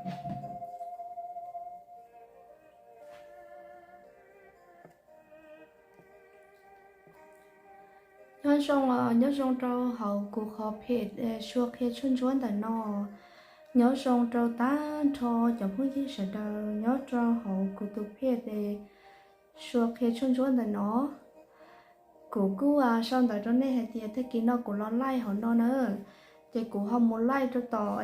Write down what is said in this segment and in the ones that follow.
Nyob zoo, nyob zoo rau hauv kuv qhov page Sua Qhia Tshuaj Ntsuab ntawm no. Nyob zoo rau tag nrho cov phooj ywg sawv daws nyob rau hauv kuv tus page Sua Qhia Tshuaj Ntsuab ntawm no. Kuv kuj sau ntawv rau nej hais tias tag kis no kuv los live hauv no na, ces kuv ho mus live rau tom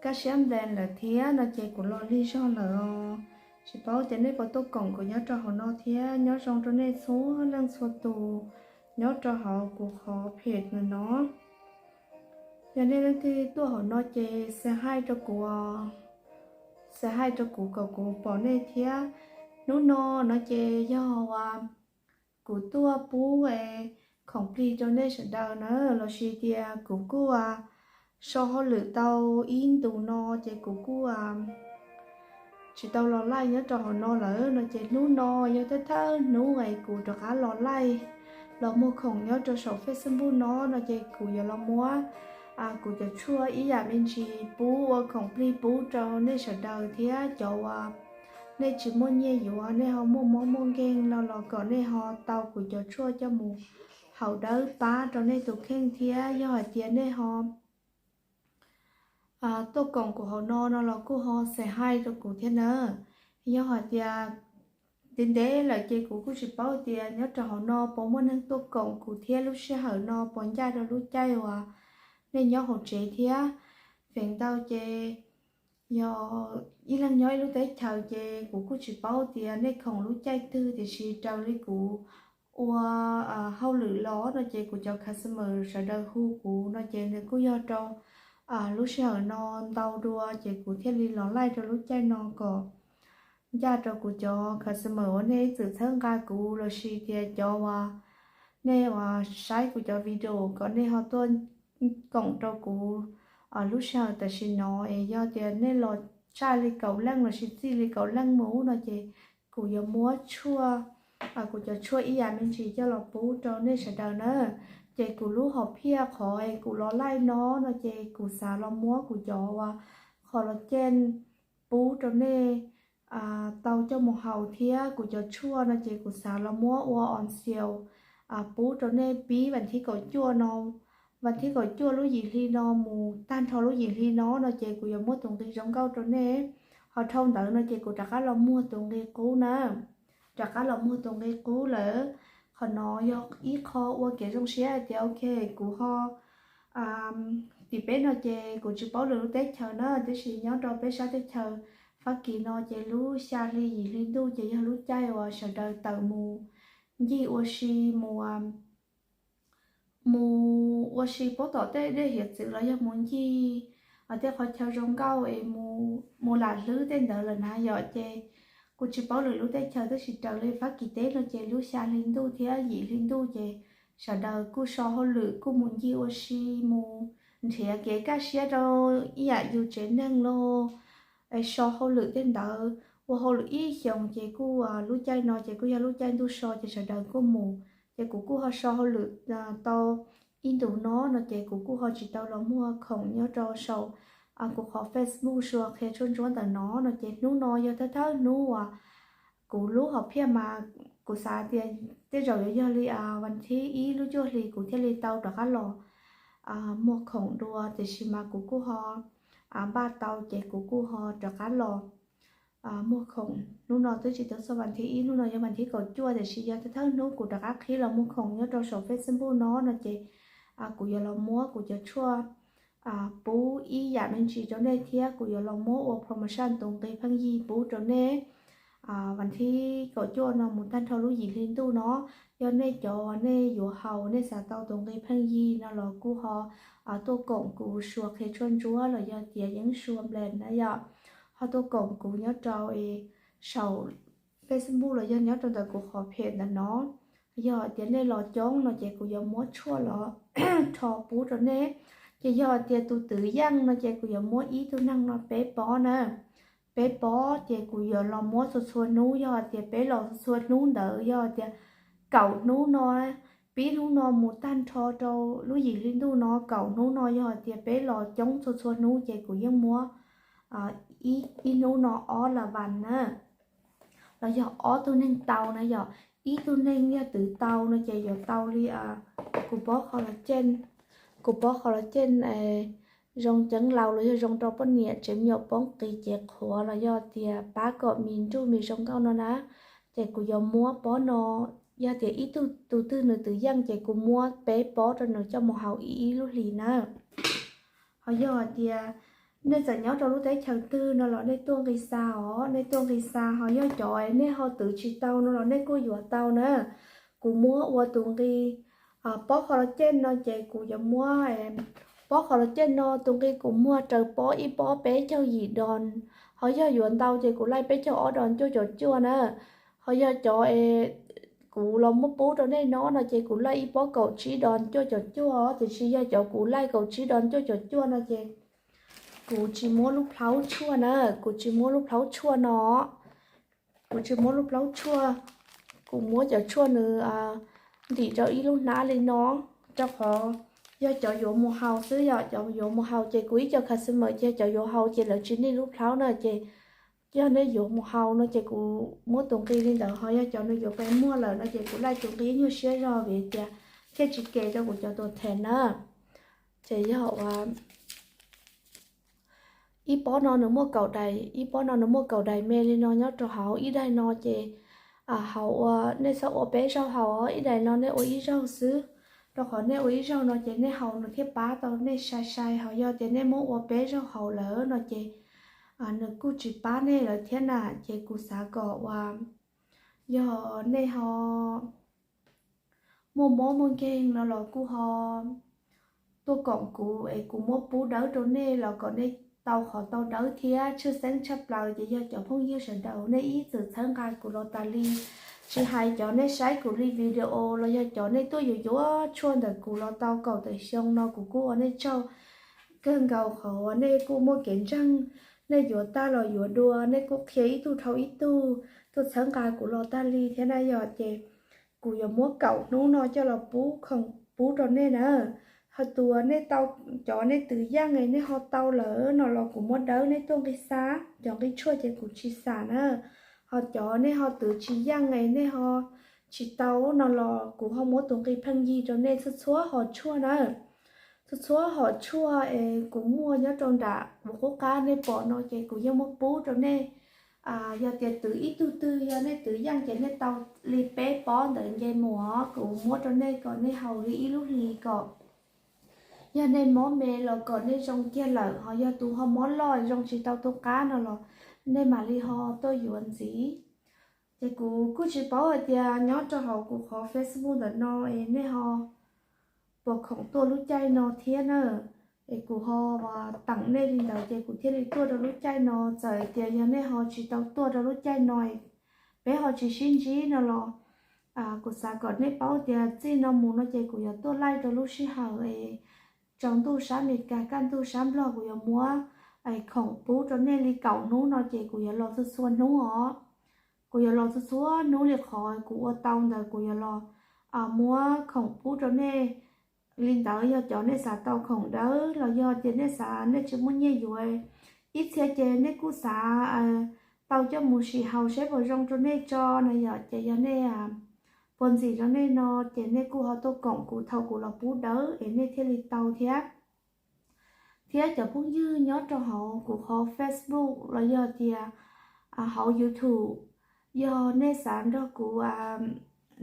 Kaj Siab Nplees lawm thiab no ces kuv los lig zog lawm os. Tsis paub tias nej puas tuaj koom kuv nyob rau hauv no thiab. Nyob zoo rau nej txhua leej txhua tus nyob rau hauv kuv qhov page ntawm no. Yog nej leej twg tuaj hauv no ces say hi rau kuv, say hi rau kuv kom kuv pom nej thiab. Hnub no no ces yog uas kuv tuaj pub khoom plig rau nej sawv daws na, los sis tias kuv kuj so hauj lwm tau ib ntus no ces kuv kuj tsis tau los live nyob rau hauv no lawm no ces hnub no yog thawj thawj hnub es kuv rov qab los live los muag khoom nyob rau saum Facebook no no ces kuv yuav los muab kuv cov tshuaj ib yam me ntsis pub ua khoom plig pub rau nej sawv daws thiab cov uas nej tsis muaj nyiaj yuav, nej ho muaj mob muaj nkeeg no los kom nej ho tau kuv cov tshuaj coj mus haus dawb pab rau nej tus kheej thiab. Yog hais tias nej ho tuaj koom kuv hauv no no los kuj ho say hi rau kuv thiab na. Yog hais tias ntev ntev lawm ces kuv kuj tsis paub tias nyob rau hauv no puas muaj neeg tuaj koom kuv thiab lub sij hawm no puas ncaj rau lub caij uas nej nyob hauv tsev thiab. Feem ntau ces yog ib leeg nyob ib lub teb chaws ces kuv kuj tsis paub tias nej khoom lub caij twg, tiam sis raws li kuv ua hauj lwm los no ces kuv cov customer sawv daws hu kuv no ces nws kuj yog rau lub sij hawm no ntau dua ces kuv thiaj li los live rau lub caij no kom ncaj rau kuv cov customer uas nej ib txwm txhawb nqa kuv los sis tias cov uas nej uas saib kuv cov video kom nej ho tuaj koom rau kuv lub sij hawm tam sim no es yog tias nej los tshaj li kaum leej los sis txij li kaum leej mus no ces kuv yuav muab tshuaj, kuv cov tshuaj ib yam me ntsis coj los pub rau nej sawv daws na. Ces kuv lub hom phiaj qhov es kuv los live no no ces kuv xav los muab kuv cov uas qhov los caj pub rau nej tau coj mus haus thiab kuv cov tshuaj no ces kuv xav los muab ua on sale pub rau nej pib vas thib kaum cuaj no, vas thib kaum cuaj lub yim hli no mus tag nrho lub yim hli no no ces kuv yuav muab tus nqi zoo nkauj rau nej. Ho dhau ntawd no ces kuv rov qab los muag tus nqi qub na, rov qab los muag tus nqi qub lawm. Qhov no yog ib qho ua kev zoo siab hais tias ok, kuv ho tim peb no ces kuv tsis paub lwm lub teb chaws na, tiam sis nyob rau peb sab teb chaws Fab Kis no ces lub xya hli yim hli ntuj ces yog lub caij uas sawv daws tawm mus ncig ua si, mus mus ua si puag tom tej dej hiav txwv los yog mus ncig tej qhov chaw zoo nkauj es mus lam hlwb tej ntawd lawm na yom. Ces kuv tsis paub lwm lub teb chaws tab sis raws li Fab Kis teb no ces lub xya hli ntuj thiab yim hli ntuj ces sawv daws kuj so hauj lwm kuj mus ncig ua si, mus nrhiav kev kaj siab rau ib yam yus tsev neeg los so hauj lwm tej ntawd, ua hauj lwm ib xyoos ces kuj lub caij no ces kuj yog lub caij ntuj so ces sawv daws kuj mus. Ces kuv kuj ho so hauj lwm tau ib ntus no no ces kuv kuj ho tsis tau los muag khoom nyob rau saum kuv qhov Facebook Sua Qhia Tshuaj Ntsuab ntawm no no ces hnub no yog thawj thawj hnub uas kuv lub hom phiaj mas kuv xav tias tej zaum yuav yog li vas thib ib lub cuaj hli kuv thiaj li tau rov qab los muag khoom dua, tiam sis mas kuv kuj ho npaj tau ces kuv kuj ho rov qab los muag khoom. Hnub no twb tsis tau txog vas thib ib, hnub no yog vas thib kaum cuaj tiam sis yog thawj thawj hnub kuv rov qab qhib los muag khoom nyob rau saum Facebook no no ces kuv yuav los muab kuv cov tshuaj pub ib yam me ntsis rau nej thiab kuv yuav los muab ua promotion tus nqi pheej yig pub rau nej vas thib kaum cuaj no mus tag nrho lub yim hli ntuj no. Yog nej cov uas nej yuav haus nej xav tau tus nqi pheej yig no los kuj ho tuaj koom kuv Sua Qhia Tshuaj Ntsuab los yog tias Yeeb Sua Nplees na yom. Ho tuaj koom kuv nyob rau saum Facebook los yog nyob rau ntawm kuv qhov page ntawm no. Yog hais tias nej los coob no ces kuv yuav muab tshuaj los rho pub rau nej. Ces yog hais tias tus twv yeej no ces kuv yuav muab ib tug neeg no peb pob na, peb pob ces kuv yuav los muab txhua txhua hnub. Yog hais tias peb los txhua txhua hnub ntawd yog hais tias kaum hnub no, pib hnub no mus tag nrho rau lub yim hli ntuj no kaum hnub no yog hais tias peb los coob txhua txhua hnub ces kuv yeej muab ib hnub no ob la vas na, los yog ob tug neeg tau na yom. Ib tug neeg yog twv tau no ces yuav tau li, kuv pob qhov los cen, kuv pob qhov los cen zoo ceev laus los yog zoo rau poj niam tsev me nyuam poob qis cev qhuav los yog tias pab kom mis nruj mis zoo nkauj no na, ces kuv yuav muab pob no, yog tias ib tug tus twg nws twv yeej ces kuv muab peb pob rau nws coj mus haus ib ib lub hlis na. Ho yog hais tias nej txawm nyob rau lub teb chaws twg no los nej tuaj nqis xa os, nej tuaj nqis xa. Ho yog cov nej ho twv tsis tau no los nej kuj yuav tau na. Kuv muab ua tus nqi pob qhov los cen no ces kuv yuav muab pob qhov los cen no tus nqi kuv muag raws pob ib pob peb caug yim dos. Ho yog yuav ntau ces kuv laij peb caug ob dos cuaj caum cuaj na. Ho yog cov es kuv los muab pub rau nej no no ces kuv laij ib pob kaum tsib dos cuaj caum cuaj, tiam sis yog cov kuv laij kaum tsib dos cuaj caum cuaj no ces kuv tsis muab lub plhaub tshuaj na, kuv tsis muab lub plhaub tshuaj no, kuv tsis muab lub plhaub tshuaj, kuv muab cov tshuaj nws ntim rau ib lub hnab li no, rau qhov yog cov yuav mus haus xwb yom, cov yuav mus haus ces kuv ib co customer ces cov yuav haus ces lawv tsis nij lub plhaub na ces yog nej yuav mus haus no ces kuv muab tus nqi li ntawd, ho yog cov nws yuav pes muag lawm no ces kuv laij tus nqi nyuag siab zog vim tias thiaj tsis kem rau kuv cov tuam them na. Ces yog ua ib pob no nws muaj kaum daim, ib pob no nws muaj kaum daim me li no nyob rau hauv. Ib daim no ces hauv ua nej txhob ua peb zaug haus, ib daim no nej ua ib zaug xwb, rau qhov nej ua ib zaug no ces nej haus nws thiaj pab tau nej sai sai. Ho yog tias nej muab ua peb zaug haus lawm no ces nws kuj tsis pab nej lawm thiab na. Ces kuv xav kom ua yog nej ho muaj mob muaj nkeeg no los kuj ho tuaj koom kuv es kuv muab pub dawb rau nej los kom nej tau qhov tau dawb thiab tshwj xeeb tshaj plaws ces yog cov phooj ywg sawv daws nej ib txwm txhawb nqa kuv los tas li, tsis hais cov nej saib kuv li video los yog cov nej tuaj yuav yuav tshuaj ntawm kuv los tau kaum tawm xyoo no kuv kuj ua nej tsaug kawg nkaus qhov uas nej kuj muaj kev ntseeg, nej yuav tag los yuav dua nej kuj qhia ib tug dhau ib tug tuaj txhawb nqa kuv los tag li thiab na yom. Ces kuv yuav muab kaum hnub no coj los pub khoom pub rau nej na. Ho tus uas nej tau, cov nej twv yeej nej ho tau lawm no los kuv muab dawb nej tuaj nqi xa, cov nqi tshuaj ces kuv tsis xam na. Ho cov nej ho twv tsis yeej nej ho tsis tau no los kuv ho muab tus nqi pheej yig rau nej txhua txhua hom tshuaj na. Txhua txhua hom tshuaj es kuv muaj nyob rau nram uas qub qab nej pom no ces kuv yeej muab pub rau nej. Yog tias twv ib tug twg yog nej twv yeej ces nej tau li peb pob ntawd nce mus, kuv muab rau nej kom nej haus li ib lub hlis kom yog nej mob me los kom nej zoo kiag lawm, ho yog tus ho mob loj zoo tsis tau tu qab no los nej mam li ho tuaj yuav ntxiv. Ces kuv kuj tsis paub hais tias nyob rau hauv kuv qhov Facebook ntawm no es nej ho puas khoom tuaj lub caij no thiab na. Es kuv ho teem nej li ntawd ces kuv thiaj li tuaj rau lub caij no. Txawm tias yog nej ho tsis tau tuaj rau lub caij no, peb ho tsis sib ntsib no los kuv xav kom nej paub tias txij no mus no ces kuv yuav tuaj laij rau lub sij hawm es tsaus ntuj sab Amelikas kaj ntug sab Nplog, kuv yuav muab khoom pub rau nej li kaum hnub no ces kuv yuav los txhua txhua hnub os. Kuv yuav los txhua txhua hnub li qhov kuv ua tau ntawd kuv yuav los muab khoom pub rau nej li ntawd. Yog cov nej xav tau khoom dawb los yog tias nej xav nej tsis muaj nyiaj yuav, ib txhia ces nej kuj xav tau coj mus sim haus saib puas zoo rau nej tso no yom. Ces yog nej puas ntxim rau nej no ces nej kuj ho tuaj koom kuv thaum kuv los pub dawb es nej thiaj li tau thiab. Thiab cov phooj ywg nyob rau hauv kuv qhov Facebook los yog tias hauv YouTube, yog nej xav nrog kuv,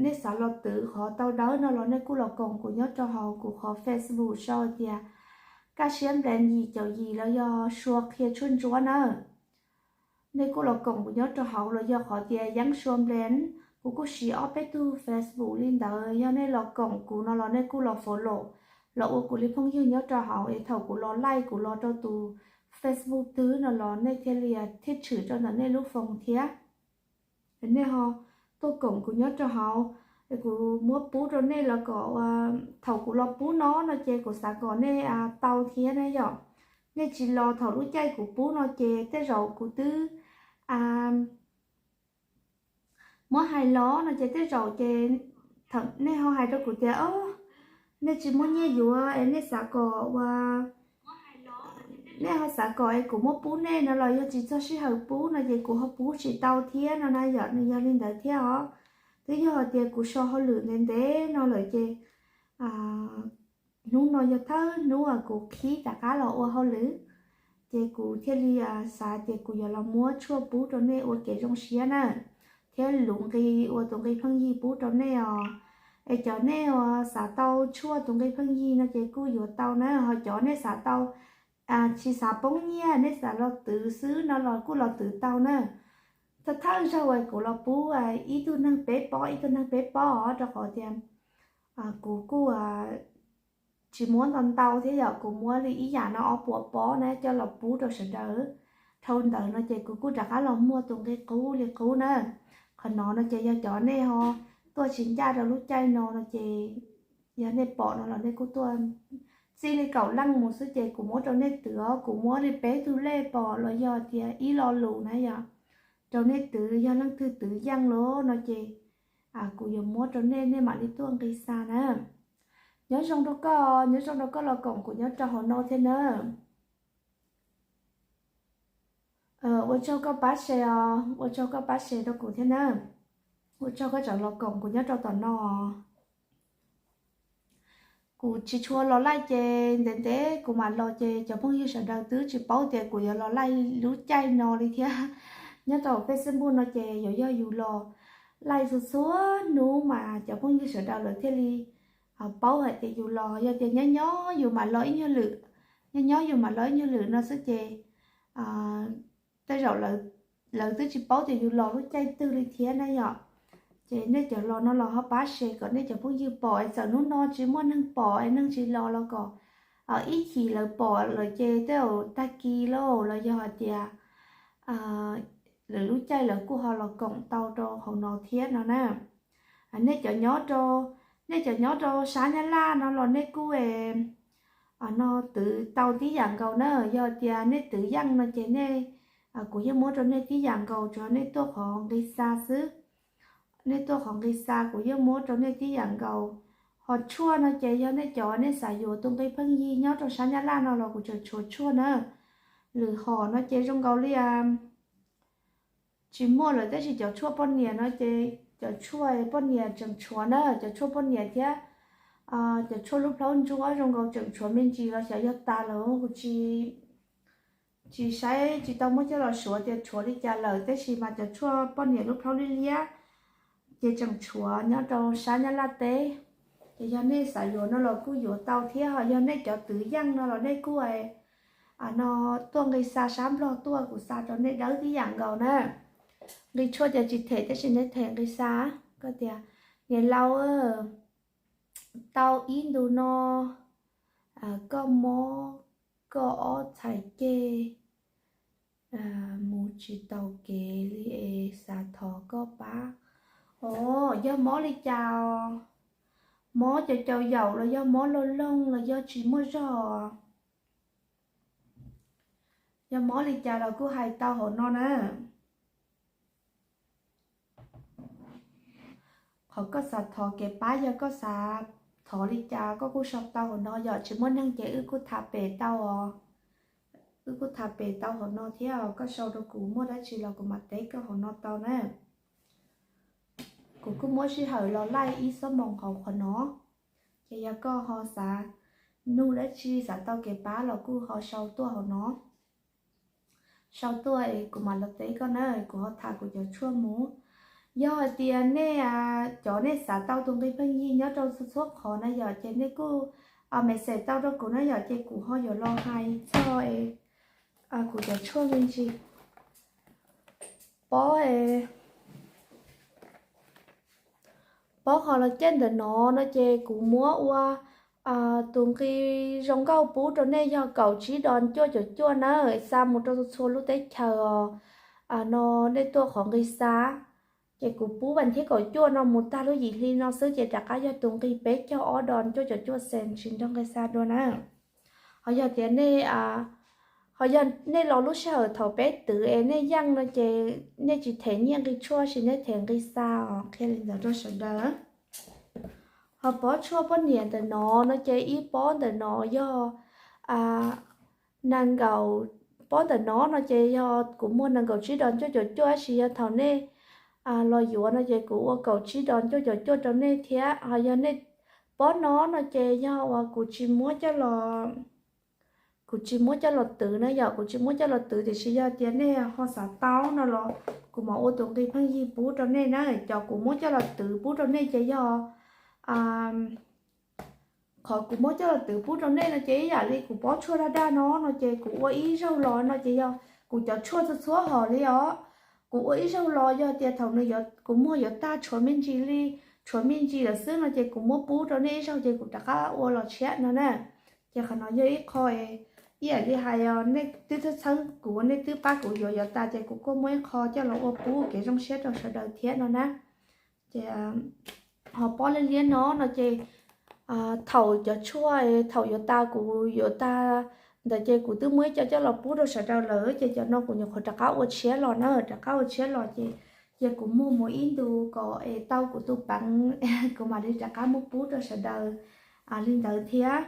nej xav los twv qhov tau dawb no los nej kuj los koom kuv nyob rau hauv kuv qhov Facebook sau tias Kaj Siab Nplees yim caum yim los yog Sua Qhia Tshuaj Ntsuab na. Nej kuj los koom kuv nyob rau hauv los yog qhov tias Yeeb Sua Nplees, kuv kuj siv ob peb tug Facebook li ntawd. Yog nej los koom kuv no los nej kuj los follow, los ua kuv li phooj ywg nyob rau hauv es thaum kuv los laij kuv los rau tus Facebook twg no los nej thiaj li thiaj tshwm rau ntawm nej lub foos thiab. Nej ho tuaj koom kuv nyob rau hauv, kuv muab pub rau nej los kom thaum kuv los pub no no ces kuv xav kom nej tau thiab na yom. Nej tsis los thaum lub caij kuv pub no ces tej zaum kuv twb muab hais los no ces tej zaum ces nej ho hais rau kuv tias, o, nej tsis muaj nyiaj yuav es nej xav kom ua nej ho xav kom es kuv muab pub nej no los yog tsis txog sij hawm pub no ces kuv ho pub tsis tau thiab no na yom. Nws yog li ntawd thiab os. Twb yog hais tias kuv so hauj lwm ntev ntev no lawm ces hnub no yog thawj hnub uas kuv qhib rov qab los ua hauj lwm, ces kuv thiaj li xav tias kuv yuav los muab tshuaj pub rau nej ua kev zoo siab na, thiab luv nqi ua tus nqi pheej yig pub rau nej os. Es cov nej uas xav tau tshuaj tus nqi pheej yig no ces kuj yuav tau na, ho cov nej xav tau tsis xav poob nyiaj, nej xav los twv xwb no los kuj los twv tau na. Thawj thawj zaug uas kuv los pub ib tug neeg peb pob ib tug neeg peb pob os, rau qhov tias kuv kuj tsis muab ntau ntau thiab yom, kuv muab li ib yam no ob puas pob na coj los pub rau sawv daws. Dhau ntawd no ces kuv kuj rov qab los muag tus nqi qub li qub na. Qhov no no ces yog cov nej ho tuaj tsis ncaj rau lub caij no no ces yog nej pom no los nej kuj tuaj txij li kaum leej mus xwb ces kuv muab rau nej twv os, kuv muab li peb tug lej pom los yog tias ib lo lus na yom, rau nej twv, yog leej twg twv yeej lawm no ces kuv yuav muab rau nej, nej mam li tuaj nqi xa na. Nyob zoo rau koj, nyob zoo rau koj los koom kuv nyob rau hauv no thiab na. Ua tsaug koj pab share os, ua tsaug koj pab share rau kuv thiab na. Ua tsaug koj tseem los koom kuv nyob rau tom no. Kuv tsis tshua los live ces ntev ntev kuv mam los ces cov phooj ywg sawv daws twb tsis paub tias kuv yuav los live lub caij no li thiab. Nyob rau Facebook no ces yuav yog yus los live txhua txhua hnub mas cov phooj ywg sawv daws lawv thiaj li paub hais tias yus los. Yog tias nyob nyob yus mam los ib nyuag lwm, nyob nyob yus mam los ib nyuag lwm no xwb ces tej zaum lawv twb tsis paub tias yus los lub caij twg li thiab na yom. Ces nej cov los no los ho pab share kom nej cov phooj ywg pom es txawm hnub no tsis muaj neeg pom es neeg tsis los los kom ib chim lawv pom lawm ces tej zaum tag kis lauj los yog hais tias lwm lub caij lawv kuj ho los koom tau rau hauv no thiab no na. Nej cov nyob rau, nej cov nyob rau sab Nyab Laj no los nej kuj no twv tau tib yam nkaus na. Yog tias nej twv yeej no ces nej, kuv yeej muab rau nej tib yam nkaus, tsuas nej tuaj qhov nqi xa xwb. Nej tuaj qhov nqi xa kuv yeej muab rau nej tib yam nkaus. Ho tshuaj no ces yog nej cov nej xav yuav tus nqi pheej yig nyob rau sab Nyab Laj no los kuv tseem tshuav tshuaj na. Lwm hom no ces zoo nkaus li tsis muaj lawm, tab sis cov tshuaj poj niam no ces cov tshuaj poj niam tseem tshuav na, cov tshuaj poj niam thiab cov tshuaj lub plhaub ntsuab zoo nkaus tseem tshuav me ntsis los xyov yog tas lawm, kuv tsis, tsis saib tsis tau muab coj los suav tias tshuav li cas lawm, tab sis mas cov tshuaj poj niam lub plhaub liab liab ces tseem tshuav nyob rau sab Nyab Laj teb. Ces yog nej xav yuav no los kuj yuav tau thiab, ho yog nej cov twv yeej no los nej kuj no tuaj nqi xa sab Nplog tuaj, kuv xa rau nej dawb tib yam nkaus na. Nqi tshuaj ces tsis them, tab sis nej them nqi xa. Koj tias, niam laus, tau ib ntus no koj mob koj ob txhais ceg mus tsis taus kev li es xav thov koj pab. Os, yog mob li cas os? Mob caus caus yaum los yog mob loog loog los yog tsis muaj zog? Yog mob li cas los kuj hais tau hauv no na. Qhov koj xav thov kev pab, yog koj xav thov li cas koj kuj sau tau hauv no, yog tsis muaj neeg ces wb kuj tham pem tau os. Wb kuj tham pem tau hauv no thiab, koj sau rau kuv muaj dab tsi los kuv mam teb koj hauv no tau na. Kuv kuj muab sij hawm los laij ib xuab moos hauv qhov no, ces yog koj ho xav nug dab tsi xav tau kev pab los kuj ho sau tuaj hauv no. Sau tuaj es kuv mam los teb koj na, kuv ho tham kuv cov tshuaj mus. Yog hais tias nej cov nej xav tau tus nqi pheej yig nyob rau txhua txhua qhov na yom, ces nej kuj message tau rau kuv na yom, ces kuv ho yuav los hais txog kuv cov tshuaj me ntsis. Pob, pob qhov los caij ntawm no no ces kuv muab ua tus nqi zoo nkauj pub rau nej yog kaum tsib dos cuaj caum cuaj na, xa mus rau txhua lub teb chaws os. No nej tuaj qhov nqi xa, ces kuv pub vas thiab kaum cuaj no mus tag lub yim hli no xwb ces rov qab yog tus nqi peb caug ob dos cuaj caum cuaj xees tsis nrog nqi xa dua na. Ho yog tias nej, ho yog nej los lub sij hawm thaum peb twv es nej yeej no ces nej tsis them nyiaj nqi tshuaj, sis nej them nqi xa os, qhia li ntawd rau sawv daws. Ho pob tshuaj poj niam ntawm no no ces ib pob ntawm no yog nees nkaum, pob ntawm no no ces yog kuv muag nees nkaum tsib dos cuaj caum cuaj, tab sis yog thaum nej los yuav no ces kuv ua kaum tsib dos cuaj caum cuaj rau nej thiab. Ho yog nej pob no no ces yog uas kuv tsis muab coj los, kuv tsis muab coj los twv na yom, kuv tsis muab coj los twv, tiam sis yog tias nej ho xav tau no los kuv mam ua tus nqi pheej yig pub rau nej na. Cov kuv muab coj los twv pub rau nej ces yog, qhov kuv muab coj los twv pub rau nej no ces ib yam li kuv pob tshuaj daj daj no no ces kuv ua ib zaug los no ces yog kuv cov tshuaj txhua txhua hom li os. Kuv ua ib zaug los yog tias thaum nws, kuv muag yuav tag tshuav me ntsis li, tshuav me ntsis lawm xwb no ces kuv muab pub rau nej ib zaug ces kuv rov qab ua los tshiab no na. Ces qhov no yog ib qho, ib yam li hais nej twb txheeb txheeb kuv, nej twb pab kuv yuav yuav tas ces kuv kuj muab ib qho coj los ua pub kev zoo siab rau sawv daws thiab no na. Ces ho pob liab liab no no ces thaum cov tshuaj, thaum yuav tas, kuv yuav tas ntawd ces kuv twb muab ib co coj los pub rau sawv daws lawm, ces cov no kuv nyuam qhuav rov qab ua tshiab los na, rov qab ua tshiab los ces cia kuv muag mus ib ntus kom es tau kuv tus peev, kuv mam li rov qab muab pub rau sawv daws li ntawd thiab.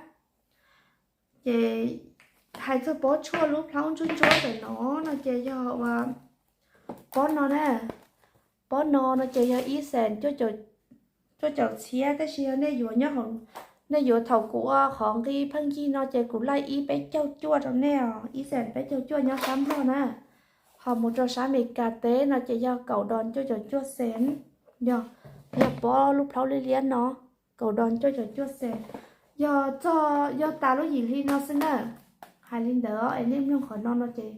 Ces hais txog pob tshuaj lub plhaub ntsuab ntsuab ntawm no no ces yog ua pob no na, pob no no ces yog ib xees cuaj caum txhiab, tab sis yog nej yuav nyob, nej yuav thaum kuv ua qhov nqi pheej yig no ces kuv laij ib peb caug cuaj rau nej os, ib xees peb caug cuaj nyob sab Nplog na. Ho mus rau sab Amelikas teb no ces yog kaum dos cuaj caum cuaj xees, yog, yog pob lub plhaub liab liab no, kaum dos cuaj caum cuaj xees. Yog txog, yog tas lub yim hli no xwb na. Hais li ntawd es nej mloog qhov no no ces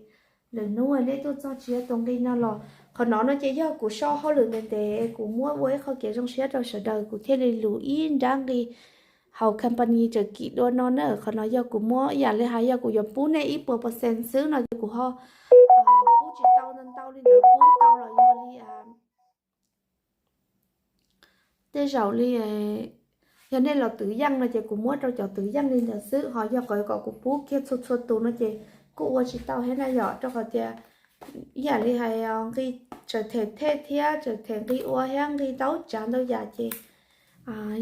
lwm hnub nej tuaj txog tsis yog tus nqi no los. Qhov no no ces yog kuv sau hauj lwm ntev ntev, kuv muab ua ib qho kev zoo siab rau sawv daws kuv thiaj li lus ib nrab nqi hauv company tseem kim dua no na. Qhov no yog kuv muab, ib yam li hais yog kuv yuav pub nej ib puas percent xwb no ces kuv ho pub tsis tau ntau ntau li ntawd, pub tau los yog li tej zaum li, yog nej los twv yeej no ces kuv muab rau cov twv yeej li ntawd xwb, ho yog kom kuv pub kiag txhua txhua tus no ces kuj ua tsis tau thiab na yom, rau qhov tias ib yam li hais nqi tseem them thej thiab tseem them nqi ua thiab nqi ntau tsav ntau yam ces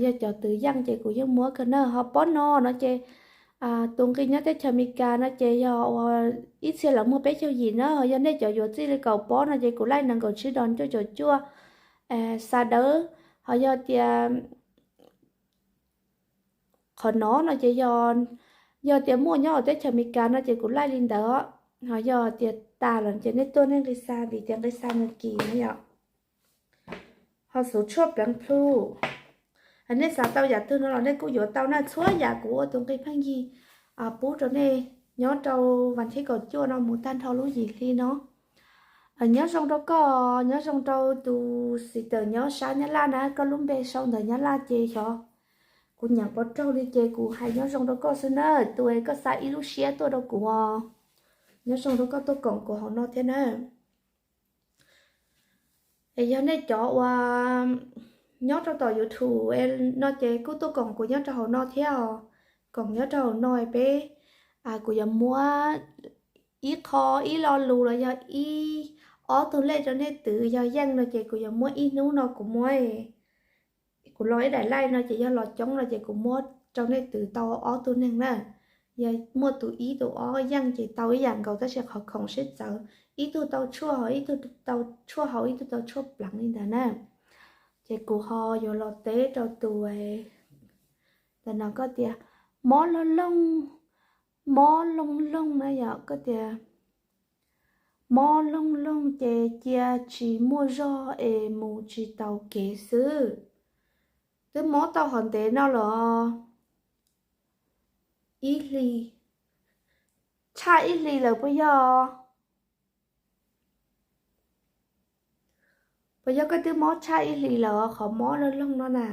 yog cov twv yeej ces kuv yeej muab kawg na. Ho pob no no ces tus nqi nyob teb chaws Amelikas no ces yog ua ib txhia lawv muag peb caug yim na, ho yog nej cov yuav txij li kaum pob no ces kuv laij nees nkaum tsib dos cuaj caum cuaj xa dawb. Ho yog tias qhov no no ces yog, yog tias muaj nyob hauv teb chaws Amelikas no ces kuv laij li ntawd, ho yog tias tas lawm ces nej tuaj nej nqi xa vim tias nqi xa nws kim na yom. Ho xuv tshuaj pleev plhu, nej xav tau yam twg no los nej kuj yuav tau na, txhua yam kuv ua tus nqi pheej yig pub rau nej nyob rau vas thib kaum cuaj no mus tag nrho lub yim hli no. Nyob zoo rau koj, nyob zoo rau tus sister nyob sab Nyab Laj na, koj lub npe sau ntawm Nyab Laj ces xyov kuv nyeem pov raug li ces kuv hais nyob zoo rau koj xwb na, tus koj xa ib lub siab tuaj rau kuv os. Nyob zoo rau koj tuaj koom kuv hauv no thiab na. Es yog nej cov uas nyob rau tom YouTube no ces kuj tuaj koom kuv nyob rau hauv no thiab os. Koom nyob rau hauv no peb, kuv yuav muab ib qho, ib lo lus los yog ib, ob tug lej rau nej twv, yog yeej no ces kuv yuav muab ib hnub no kuv muab, kuv los ib daim live no ces yog los coob no ces kuv muab rau nej twv tau ob tug neeg na. Yog muaj tus ib tus ob yeej ces tau ib yam nkaus tab sis qhov khoom sib txawv, ib tug tau tshuaj hauv, ib tug tau tshuaj hauv, ib tug tau tshuaj pleev li ntawd na. Ces kuv ho yuav los teb rau tus, ntawm no koj tias mob loog loog, mob loog loog na yom, koj tias mob loog loog ces cia tsis muaj zog es mus tsis taus kev xwb. Twb mob tau hov ntev no los? Ib hlis, tshaj ib hlis lawm puas yog? Puas yog koj twb mob tshaj ib hlis lawm qhov mob loog loog no na?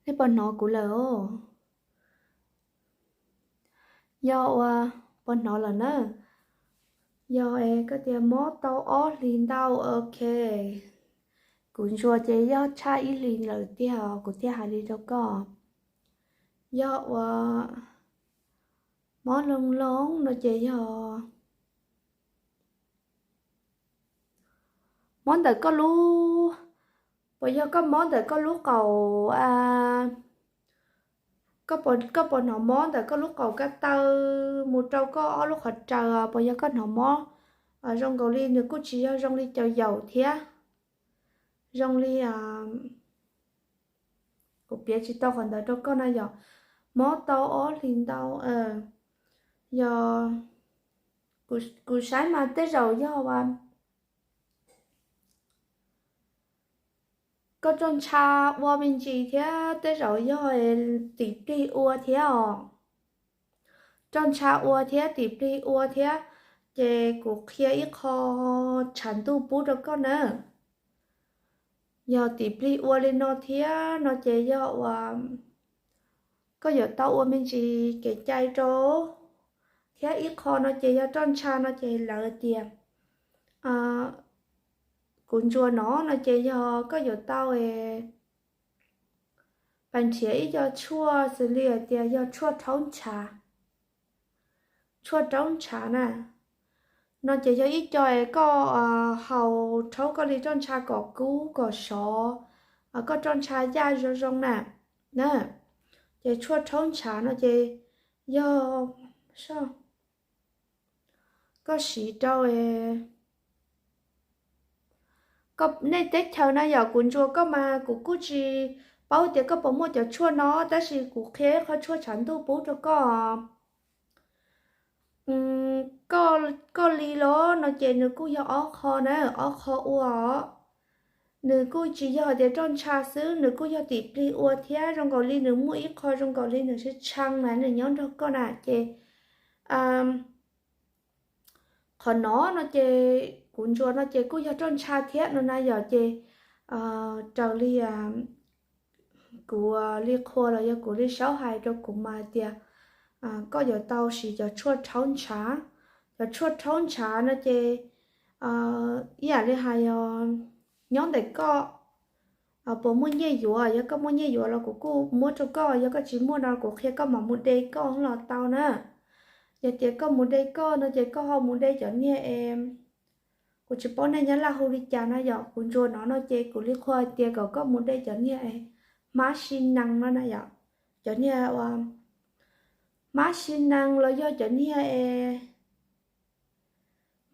Nej puas hnov kuv lawm? Yog ua, puas hnov lawm na? Yog es koj tias mob tau ob hlis ntau, ok. Kuv ntsuas ces yog tshaj ib hlis lawm tiag os, kuv thiaj hais li rau koj. Yog ua mob loog loog no ces yog mob ntawm koj lub, Puas yog koj mob ntawm koj lub qaum, koj puas hnov mob ntawm koj lub qaum ko taw mus rau koj ob lub qhov raws? Puas yog koj hnov mob zoo nkaus li nws kuj tsis yog zoo li cov yaum thiab, zoo li, kuv piav tsis tau qhov ntawd rau koj na yom. Mob tau ob hlis ntau, yog kuv saib mas tej zaum yog koj roj ntsha ua me ntsis thiab tej zaum yog tim plig ua thiab os. Roj ntsha ua thiab tim plig ua thiab, ces kuv qhia ib qho tshav ntuj pub rau koj na. Yog tim plig ua li no thiab no ces yog uas koj yuav tau ua me ntsis kev cai rau, thiab ib qho no ces yog roj ntsha no ces lawv tias, kuv ntsuas no no ces yog koj yuav tau pais nrhiav ib co tshuaj xws li hais tias yog tshuaj rhaub ntshav, tshuaj rhaub ntshav na. No ces yog ib co es koj haus rhaub koj li roj ntsha kom kub kom sov, koj roj ntsha yaj zoo zoo na. Ces tshuaj rhaub ntshav no ces yog koj siv rau nej teb chaws na yom. Kuv ntsuas koj mas kuv kuj tsis paub tias koj puas muaj cov tshuaj no, tab sis kuv qhia ib qho tshuaj tshav ntuj pub rau koj. Koj li los no ces nws kuj yog ob qho na, ob qho ua os. Nws kuj tsis yog hais tias roj ntsha xwb, nws kuj yog tim plig ua thiab, zoo nkaus li nws muaj ib qho zoo nkaus li nws tshee tshee na nws nyob nrog koj na ces qhov no no ces kuv ntsuas no ces kuj yog roj ntsha thiab no na yom. Ces raws li kuv li qhua los yog kuv li saub hais rau kuv mas hais tias koj yuav tau siv cov tshuaj rhaub ntshav. Cov tshuaj rhaub ntshav no ces ib yam li hais nyob ntawm koj puas muaj nyiaj yuav. Yog koj muaj nyiaj yuav los kuv kuj muab rau koj, yog koj tsis muaj no kuv qhia koj mam mus de koj los tau na. Yog tias koj mus de koj no ces koj ho mus de cov niag es, kuv tsis paub nej Nyab Laj hu li cas no yom. Kuv ntsuas no no ces kuv li qhua hais tias kom koj mus de cov niag es hmab sib nees no na yom. Cov niag ua hmab sib nees los yog cov niag es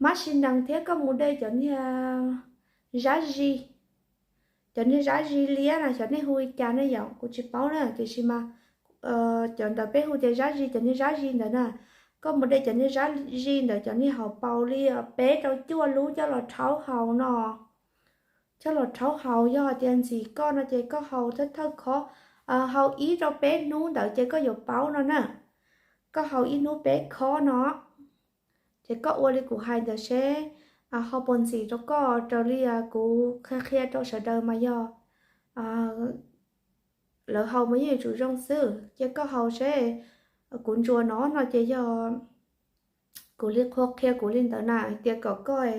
hmab sib nees thiab koj mus de cov niag zab zis, cov niag zab zis liab na xyov nej hu li cas ne yom, kuv tsis paub na. Tiam sis mas cov ntawd peb hu tias zab zis, cov niag zab zis ntawd na, koj mus de cov niag zab zis ntawd cov niag hauv paus li peb rau cuaj lub coj los rhaub haus no. Coj los rhaub haus, yog hais tias ntxim koj no ces koj haus thawj thawj khob, haus ib rau peb hnub ntawd ces koj yuav paub no na. Koj haus ib hnub peb khob no, ces koj ua li kuv hais ntawd seb ho puas ntxim rau koj. Raws li kuv qhia qhia rau sawv daws mas yog lawv haus mas yeej yuav tsum zoo xwb. Ces koj haus seb, kuv ntsuas no no ces yog kuv li qhua qhia kuv li ntawd na, hais tias kom koj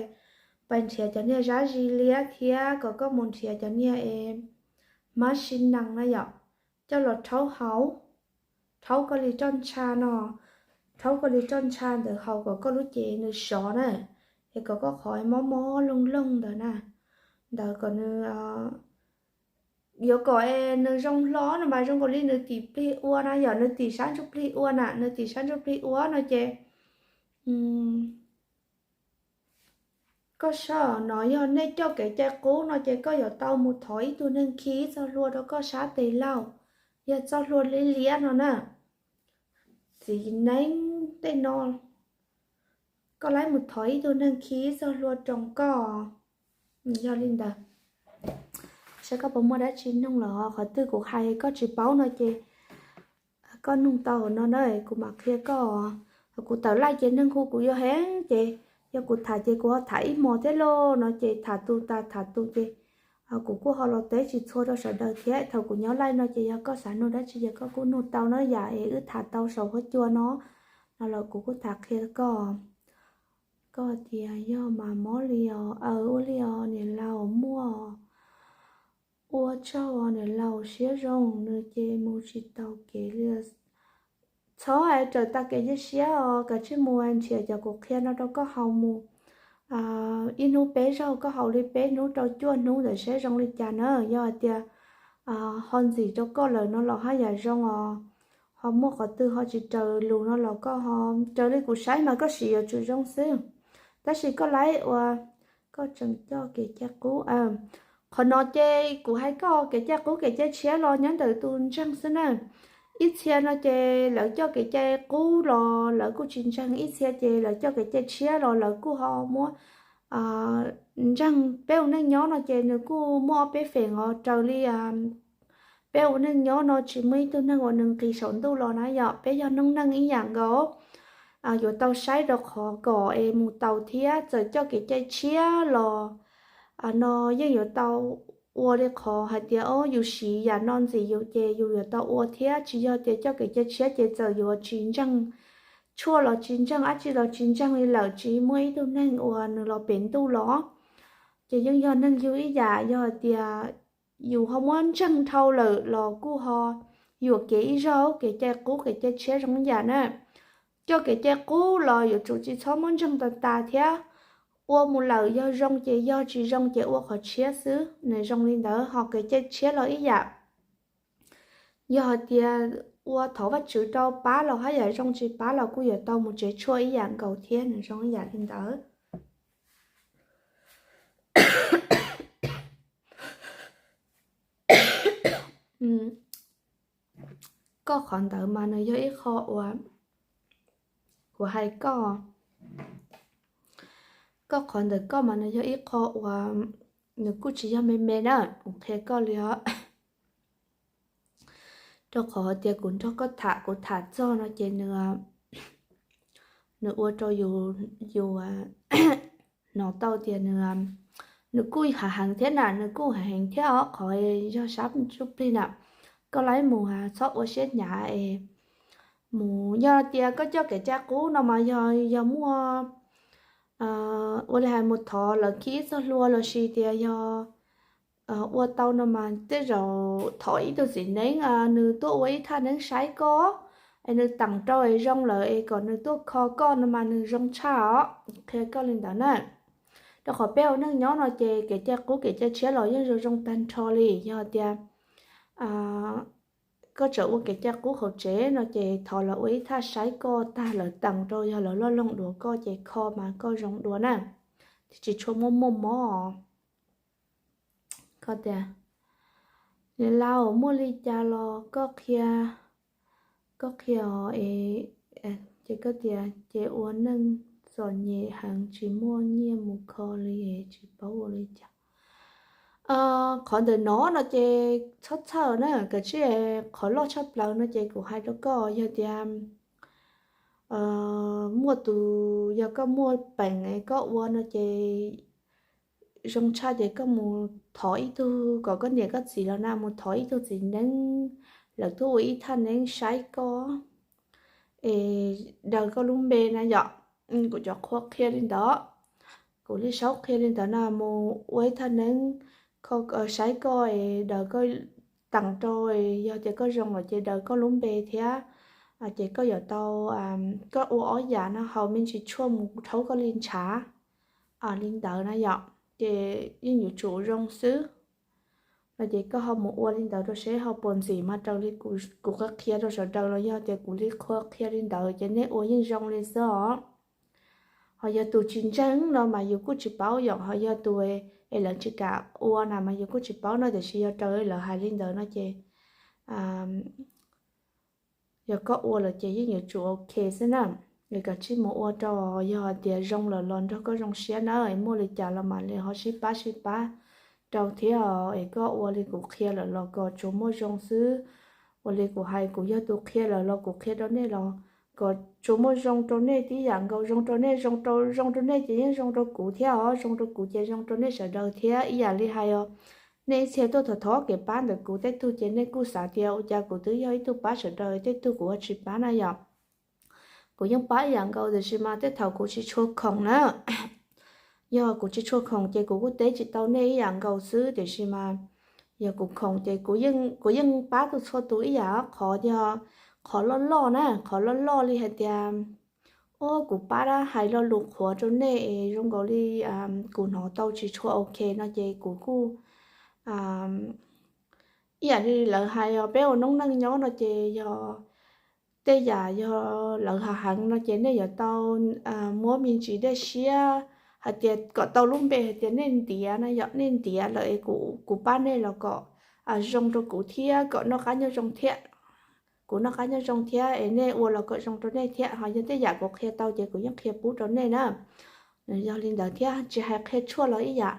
pais nrhiav cov niag zab zis liab thiab kom koj mus nrhiav cov niag es hmab sib nees na yom, coj los rhaub haus, rhaub koj li roj ntsha no, rhaub koj li roj ntsha ntawd haus kom koj lub cev nws sov na, es kom koj qhov mob mob loog loog ntawd na, ntawd kom nws yuav kom es nws zoo hlo no mas zoo nkaus li nws tim plig ua na yom, nws tim sab ntsuj plig ua na, nws tim sab ntsuj plig ua no ces koj saib no, yog nej coj kev cai qub no ces koj yuav tau mus thov ib tug neeg khi ib txoj hlua rau koj sab tes laug, yog txoj hlua liab liab no na. Txiv neeb tej no, koj laib mus thov ib tug neeg khi ib txoj hlua rau koj. Yog li ntawd, saib koj puas muaj dab tsi nug los qhov twg kuv hais koj tsis paub no ces koj nug tau no na, kuv mam qhia koj. Kuv tawm laij ces neeg hu kuv yuav heev ces yog kuv tham ces kuv ho tham ib hmos thiab lauj no ces tham tus tas tham tus ces kuv kuj ho los teb tsis txhua rau sawv daws thiab. Thaum kuv nyob laij no ces yog koj xav nug dab tsi ces koj kuj nug tau na, yam es wb tham tau saum huab cua no, no los kuv kuj tham qhia koj. Koj tias yog mas mob li os, aw ua li os niam laus, muaj ua tsaug niam laus siab zoo, nws ces mus tsis taus kev li. Txhob hais raws tag kev cia siab os, kav tsij mus nrhiav cov kuv qhia no rau koj haus mus. ib hnub peb zaug, koj haus li peb hnub rau cuaj hnub ntawd seb zoo li cas na. Yog hais tias ho ntxim rau koj lawm no los haj yam zoo os. Ho muaj qhov twg ho tsis raws lus no los koj ho, raws li kuv saib mas koj siv yuav tsum zoo xwb. Tab sis koj laib ua, koj tseem coj kev cai qub. Qhov no ces kuv hais koj, kev cai qub kev cai tshiab los nyob ntawm tus ntseeg xwb na. Ib txhia no ces lawv coj kev cai qub los lawv kuj tsis ntseeg, ib txhia ces lawv coj kev cai tshiab los lawv kuj ho muab ntseeg. Peb ua neej nyob no ces nws kuj muaj ob peb feem os, raws li peb ua neej nyob no tsis muaj ib tug neeg uas nws nqis saum ntuj los na yom. Peb yog noob neej ib yam nkaus, yuav tau saib rau qhov kom es mus tau thiab. Txawm coj kev cai tshiab los no yeej yuav tau ua li qhov hais tias o yus siv yam no ntxim yus ces yus yuav tau ua thiab. Tsis yog tias coj kev cai tshiab ces txawm yuav tsis ntseeg tshuaj los tsis ntseeg, dab tsi los tsis ntseeg li lawm, tsis muaj ib tug neeg uas nws los pem ntuj los. Ces yeej yog neeg yug ib yam, yog hais tias yus ho muab ntseeg dhau lawm los kuj ho yuam kev ib zaug. Kev cai qub kev cai tshiab zoo ib yam na. Coj kev cai qub los yuav tsum tsis txhob muab ntseeg tas tas thiab. Ua mus lawm yog zoo ces yog, tsis zoo ces ua qhov tshiab xwb, nws zoo li ntawd. Ho kev cai tshiab los ib yam, yog hais tias ua thov Vajtswv rau pab los haj yam zoo, tsis pab los kuj yuav tau mus tsev tshuaj ib yam nkaus thiab, nws zoo ib yam li ntawd. Koj qhov ntawd mas nws yog ib qho uas, kuv hais koj, koj qhov ntawd koj mas nws yog ib qho uas nws kuj tsis yog me me na, kuv qhia koj li os. Rau qhov tias kuv nrog koj tham, kuv tham txog no ces nws, nws ua rau yus, yus hnov tau tias nws, nws kuj hav heev thiab na, nws kuj hav heev thiab os. Qhov yog sab ntsuj plig na, koj laib mus txhob ua siab hnyav es mus. Yog tias koj coj kev cai qub no mas yog, yog muaj ua li hais mus thov lawv khi ib txoj hlua los sis tias yog ua tau no mas tej zaum thov ib tug txiv neeb nws tuaj ua ib thaj neeb saib koj, es nws teem rau es zoo lawm es kom nws tuaj kho koj no mas nws zoo tshaj os. Qhia koj li ntawd na. Rau qhov peb ua neej nyob no ces kev cai qub kev cai tshiab los yeej zoo zoo tag nrho li. Yog tias koj tseem ua kev cai qub hauv tsev no ces thov lawv ua ib thaj saib koj tag lawv teem rau, yog lawv loj loog dua koj ces kho mas koj zoo dua na, thiaj tsis tshua muaj muaj mob. Koj tias, niam laus, muaj li cas los koj qhia, koj qhia os. Ces koj tias ces ua neej txom nyem heev tsis muaj nyiaj mus kho li es tsis paub ua li cas. Qhov ntawm no no ces txhob txhawj na, kav tsij, qhov loj tshaj plaws no ces kuv hais rau koj, yog tias muaj tus, yog koj muaj peem es koj ua no ces zoo tshaj ces koj mus thov ib tug, kom koj niam koj txiv los na, mus thov ib tug txiv neeb, lawv tuaj ua ib thaj neeb saib koj es daws koj lub npe na yom. Kuv cov qhua qhia li ntawd, kuv li saub qhia li ntawd na, mus ua ib thaj neeb saib koj es daws koj, teem rau, yog tias koj zoo lawm ces daws koj lub npe thiab, ces koj yuav tau, koj ua ob yam no haus me ntsis tshuaj mus rhaub koj li ntshav li ntawd na yom, ces yeej yuav tsum zoo xwb. No ces koj ho mus ua li ntawd rau seb ho puas ntxim mas raws li kuv qhia rau sawv daws los yog tias kuv li qhua qhia li ntawd ces nej ua yeej zoo li xwb os. Ho yog tus tsis ntseeg no mas yus kuj tsis paub yom, ho yog tus es lawv tsis kam ua na mas yus kuj tsis paub no, tiam sis yog raws lawv hais li ntawd no ces yog koj ua lawm ces yeej yuav tsum ok xwb na. Es kav tsij mus ua rau, yog hais tias zoo lawm los nrog koj zoo siab na, es muaj li cas los mam li ho sib pab sib pab rau thiab. Es koj ua li kuv qhia lawm los kom tsuas muaj zoo xwb. Ua li kuv hais, kuv yog tus qhia lawm los kuv qhia rau nej los kom tsuas muaj zoo rau nej tib yam nkaus, zoo rau nej, zoo rau, zoo rau nej ces yeej zoo rau kuv thiab os, zoo rau kuv ces zoo rau nej sawv daws thiab. Ib yam li hais os, nej ib txhia tuaj thov thov kev pab ntawm kuv, tej tug ces nej kuj xav tias ua cas kuv twb yog ib tug pab sawv daws, tej tug kuv ua tsis pab na yom. Kuv yeej pab ib yam nkaus tiam sis mas tej thaum kuv tsis tshua khoom na. Yog kuv tsis tshua khoom ces kuv kuj teb tsis tau nej ib yam nkaus xwb, tiam sis mas yog kuv khoom ces kuv yeej pab txhua tus ib yam. Qhov yog qhov loj loj na, qhov loj loj li hais tias Kuv pab dab hais lo lus qhuav rau nej es zoo nkaus li kuv hnov tau tsis tshua ok no ces kuv kuj ib yam li lawv hais os, peb ua noob neej nyob no ces yog tej yam yog lawv hav heev no ces nej yuav tau muab me ntsis dej siab hais tias kom tau lub npe hais tias nej ntiav na yom, nej ntiav lawm es kuv pab nej los kom zoo rau kuv thiab kom noj qab nyob zoo thiab. Kuv noj qab nyob zoo thiab es nej ua los kom zoo rau nej thiab. Ho yog tej yam kuv qhia tau ces kuv yeej qhia pub rau nej na. Yog li ntawd thiab tsis hais qhia tshuaj los ib yam.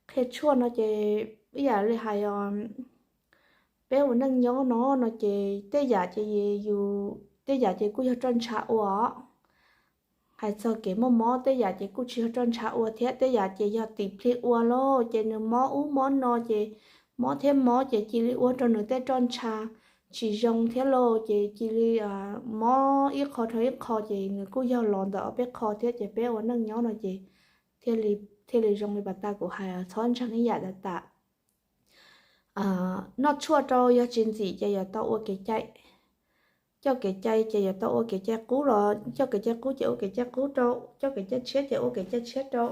Qhia tshuaj no ces ib yam li hais os, peb ua neej nyob no no ces tej yam ces yus, tej yam ces kuj yog roj ntsha ua os. Hais txog kev muaj mob tej yam ces kuj tsis yog roj ntsha ua thiab, tej yam ces yog tim plhis ua lauj, ces nws mob ub mob no ces mob thiab mob ces cia li ua rau nws tej roj ntsha tsis zoo thiab lauj, ces cia li mob ib qho rau ib qho ces nws kuj yog los ntawm ob peb qho thiab. Ces peb ua neej nyob no ces thiaj li zoo li pas tas kuv hais, txhob ntseeg ib yam tas tas. Noj tshuaj rau yog tsis ntxim ces yuav tau ua kev cai. Coj kev cai ces yuav tau ua kev cai qub los coj kev cai qub ces ua kev cai qub rau, coj kev cai tshiab ces ua kev cai tshiab rau.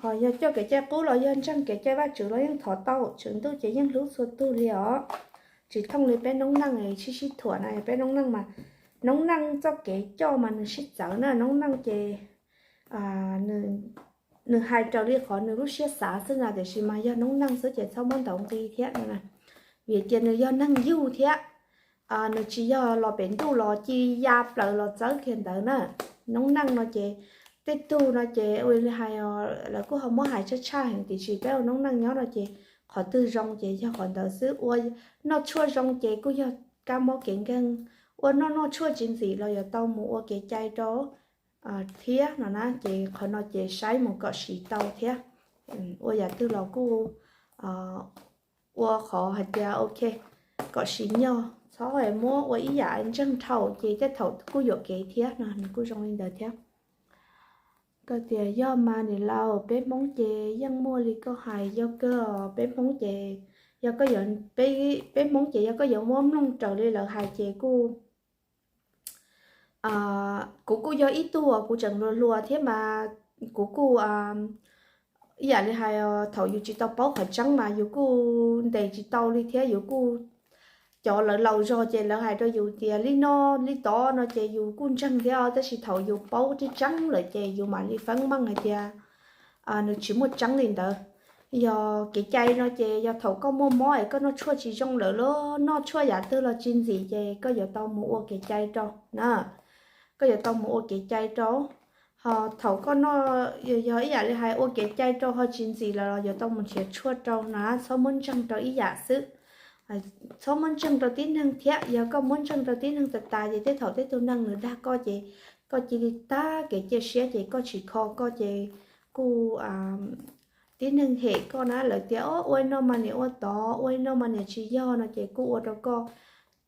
Ho yog coj kev cai qub los yog ntseeg kev cai Vajtswv los yeej thov tau, Tswv Ntuj ces yeej hlub txhua tug li os. Tsis thooj li peb noob neej sib sib thuam na, peb noob neej mas, noob neej txoj kev coj mas nws sib txawv na, noob neej ces nws hais raws li qhov nws lub siab xav xwb na, tiam sis mas yog noob neej xwb ces txhob muab ntaus nqi thiab no na. Vim tias nws yog neeg yug thiab, nws tsis yog los pem ntuj los ci ya plaws los txawb kiag ntawd na. Noob neej no ces tej tug no ces ua li hais, lawv kuj ho muab hais tshaj tshaj heev, tiam sis peb ua noob neej nyob no ces qhov twg zoo ces yog qhov ntawd xwb. Ua noj tshuaj zoo ces kuj yog kab mob kev nkeeg, ua noj noj tshuaj tsis ntxim los yuav tau mus ua kev cai rau thiab no na. Ces qhov no ces saib mus kom siv tau thiab. Ua yam twg los kuj ua qhov hais tias ok, kom siv nyog, txhob muab ua ib yam ntseeg dhau ces tej thaum kuj yuam kev thiab no, nws kuj zoo li ntawd thiab. Koj tias yog mas niam laus, peb Hmoob ces yeej muaj li koj hais yog kawg, peb Hmoob ces yog koj yuav, peb Hmoob ces yog koj yuav muab mloog raws li lawv hais ces kuj, kuv kuj yog ib tug uas kuv tseem hluas hluas thiab mas kuv kuj ib yam li hais, thaum yus tsis tau paub qhov tseeb mas yus kuj ntes tsis tau li thiab, yus kuj, cov lawv laus zog ces lawv hais rau yus tias li no li tod no ces yus kuj ntseeg thiab, tab sis thaum yus paub tseeb tseeb lawm ces yus mam li feeb meej hais tias nws tsis muaj tseeb li ntawd. Yog kev cai no ces yog thaum koj muaj mob es koj noj tshuaj tsis zoo lawm los noj tshuaj yam twg los tsis ntxim ces koj yuav tau mus ua kev cai rau na. Koj yuav tau mus ua kev cai rau. Ho thaum koj noj, yog ib yam li hais ua kev cai rau ho tsis ntxim lawm los yuav tau mus nrhiav tshuaj rau na, txhob muab ntseeg rau ib yam xwb. Txhob muab ntseeg rau tib neeg thiab, yog koj muab ntseeg rau tib neeg tas tas ces tej thaum tej tug neeg nws dag koj ces koj cia li tag kev cia siab ces koj tsis kho koj ces kuj tib neeg hem koj na, lawv tias o ua li no mas niam ua tod, ua li no mas niam tsis yog no ces kuj ua rau koj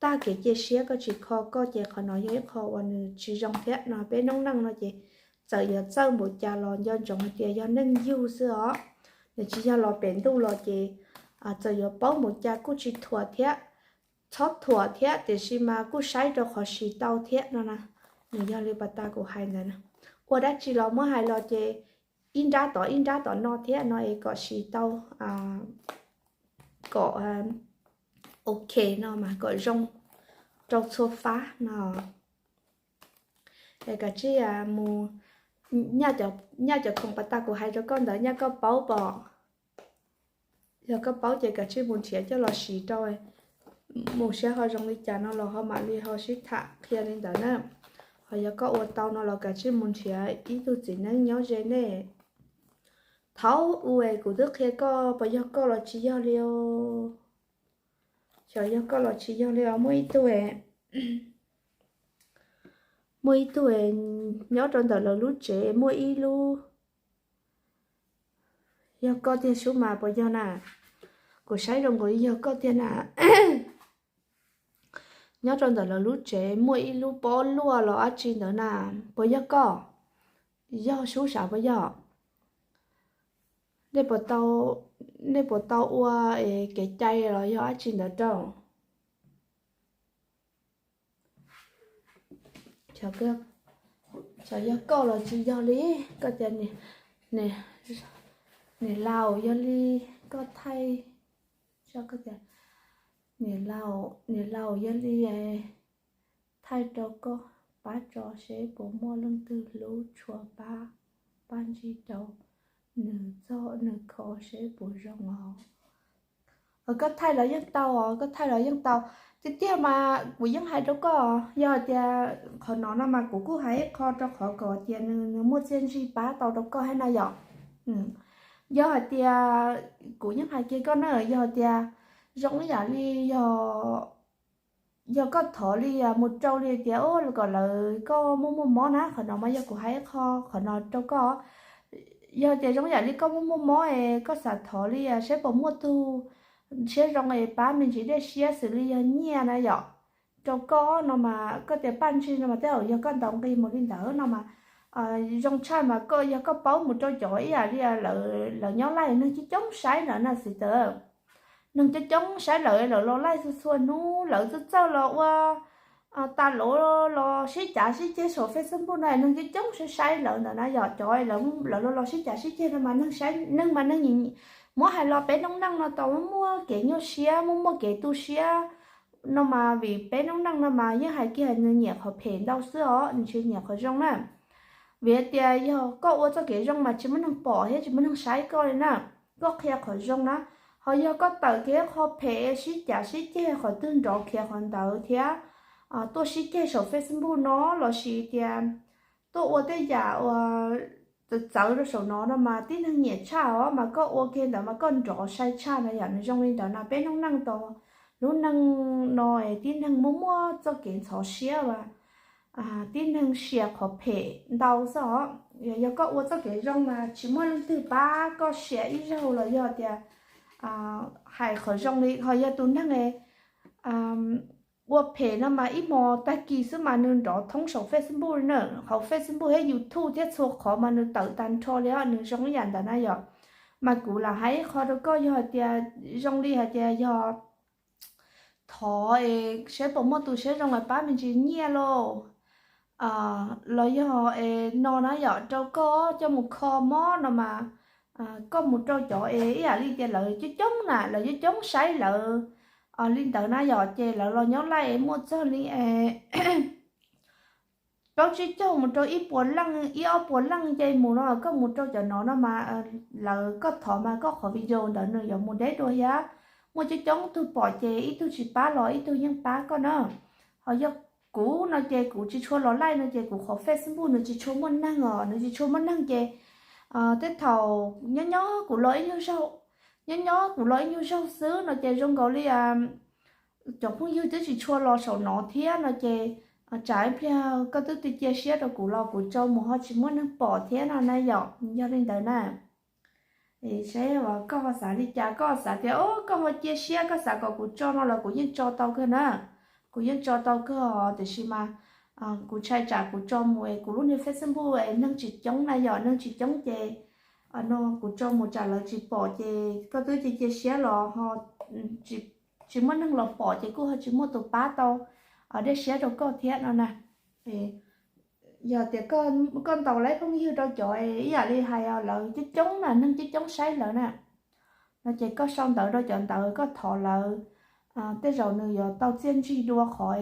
tag kev cia siab, koj tsis kho koj ces qhov no yog ib qho uas nws tsis zoo thiab no. Peb noob neej no ces txawm yuav txawj npaum cas los nco ntsoov hais tias yog neeg yug xwb os, nws tsis yog los pem ntuj los ces txawm yuav paub npaum cas kuj tsis thuam thiab, txhob thuam thiab, tiam sis mas kuj saib rau qhov siv tau thiab no na. Nws yog li pas tas kuv hais ntawd na. Ua dab tsi los muab hais los ces ib nrab tod ib nrab tom no thiab no es kom siv tau, kom ok no mas kom zoo rau txhua fab no. Es kav tsij mus, nyaj cov khoom pas tas kuv hais rau koj ntawd nyaj koj paub pom. Yog koj paub ces kav tsij mus nrhiav coj los siv rau, mus saib ho zoo li cas no los ho mam li ho sib tham qhia li ntawd na. Ho yog koj ua tau no los kav tsij mus nrhiav ib tug txiv neeb nyob ze nej. Thaum ub es kuv twb qhia koj, puas yog koj los tsis yog li os? Xyov yog koj los tsis yog li os. Muaj ib tug, muaj ib tug nyob rau ntawm lawv lub tsev muaj ib lub, yog koj tiag sub mas puas yog na? Kuv saib zoo nkaus li yog koj tiag na. Nyob rau ntawm lawv lub tsev muaj ib lub pob luaj los dab tsi ntawd na, puas yog koj? Yog sub sav puas yog? Nej puas tau, nej puas tau ua kev cai los yog dab tsi ntawd rau? Xyov yog koj los tsis yog li, koj tias niam laus yog li koj thaij, koj tias niam laus yog li thaij rau koj pab tso seb puas muaj leej twg hlub tshua pab, pab ntsib rau nws txog nws kho seb puas zoo os. Koj thaij los yeej tau os, koj thaij los yeej tau. Tiag tiag mas kuv yeej hais rau koj, yog hais tias qhov no no mas kuv kuj hais ib qho rau qhov kom tias nws muaj txiaj ntsig pab tau rau koj thiab na yom. Yog hais tias, kuv yeej hais kiag koj na, yog hais tias zoo ib yam li yog yog koj thov li mus rau li tias kom lawv koj muaj muaj mob na, qhov no mas yog kuv hais ib qho qhov no rau koj. Yog tias zoo yam li koj muaj muaj mob es koj xav thov li seb puas muaj tug siab zoo es pab me ntsis dej siab xws li yog nyiaj na yom, rau koj no mas koj tias paj ntsig no mas tej zaum yog koj ntaus nqi mus li ntawd no mas zoo tshaj mas koj yog koj paub mus rau cov ib yam li lawv nyob laij neeg coob coob saib lawm na xwb tawm. Neeg coob coob saib lawm, lawv los laij txhua txhua hnub, lawv txawj txawj los ua tas los los sib cav sib ceg saum Facebook no, neeg coob coob saib saib lawm ntawm na yom. Cov lawv los los sib cav sib ceg no mas neeg mas neeg muab hais los peb noob neej no tau muaj kev nyuaj siab, muaj muaj kev tu siab no mas vim peb noob neej no mas yeej hais kiag nws nyiam qhov phem ntau xwb os, nws tsis nyiam qhov zoo na. Vim tias yog koj ua txoj kev zoo mas tsis muaj neeg pom thiab tsis muaj neeg saib koj li na, koj qhia qhov zoo na. Ho yog koj tawm kiag qhov phem sib cav sib ceg qhov twg nrov khiav qhov ntawd thiab tuaj sib ceg saum Facebook no lossis tias tuaj ua tej yam uas txawv txawv rau saum no no mas tib neeg nyiam tshaj os, mas koj ua kiag ntawd mas koj nrov sai tshaj na yom. Nws zoo li ntawd no peb noob neej tau, lub neej no tib neeg muaj muaj txoj kev ntxhov siab as, tib neeg sia qhov phem ntau xwb os. Yog koj ua txoj kev zoo mas tsis muaj leej twg pab koj sia ib zaug los yog tias hais qhov zoo li, ho yog tus neeg ua phem no mas ib hmos tag kis xwb mas nws nrov thoob saum Facebook li na, hauv Facebook thiab YouTube thiab txhua qhov mas nws tawm tag nrho li os. Nws zoo ib yam ntawd na yom. Mas kuv lam hais ib qho rau koj, yog hais tias zoo li hais tias yog thov es seb puas muaj tus siab zoo es pab me ntsis nyiaj lauj, los yog es no na yom, rau koj coj mus kho mob no mas koj mus rau cov es ib yam li tias lawv coob coob na, lawv coob coob saib lawv li ntawd na yom, ces lawv los nyob laij es muaj txog li plaub tsib caug mus rau ib puas leej, ib ob puas leej ces mus no, koj mus rau cov no no mas lawv, koj thov mas koj qhov video ntawd nws yuav mus deb dua thiab. Muaj coob coob tug pom ces ib tug tsis pab los ib tug yeej pab koj na. Ho yog kuv no ces kuv tsis tshua los laij no ces kuv qhov Facebook nws tsis tshua muaj neeg os, nws tsis tshua muaj neeg ces tej thaum nyob nyob kuv los ib nyuag zaug, nyob nyob kuv los ib nyuag zaug xwb no ces zoo nkaus li cov phooj ywg twb tsis tshua los saum no thiab no ces tsam ib pliag koj twb cia siab rau kuv los kuv tso mus ho tsis muaj neeg pom thiab no na yom. Yog li ntawd na, seb koj ho xav li cas, koj xav tias o koj ho cia siab koj xav kom kuv tso no los kuv yeej tso tau kawg na. Kuv yeej tso tau kawg os, tiam sis mas kuv ntshai tsam kuv tso mus es kuv lub niag Facebook es neeg tsis coob na yom, neeg tsis coob ces no kuv tso mus tsam lawv tsis pom ces koj twb cia cia siab los ho tsis muaj neeg los pom ces kuj ho tsis muaj tus pab tau dej siab rau koj thiab no na. Yog tias koj ntaus laib phooj ywg rau cov ib yam li hais lawv coob coob na, neeg coob coob saib lawv na, no ces koj sau ntawv rau cov ntawd koj thov lawv, tej zaum nws yuav tau txiaj ntsig dua qhov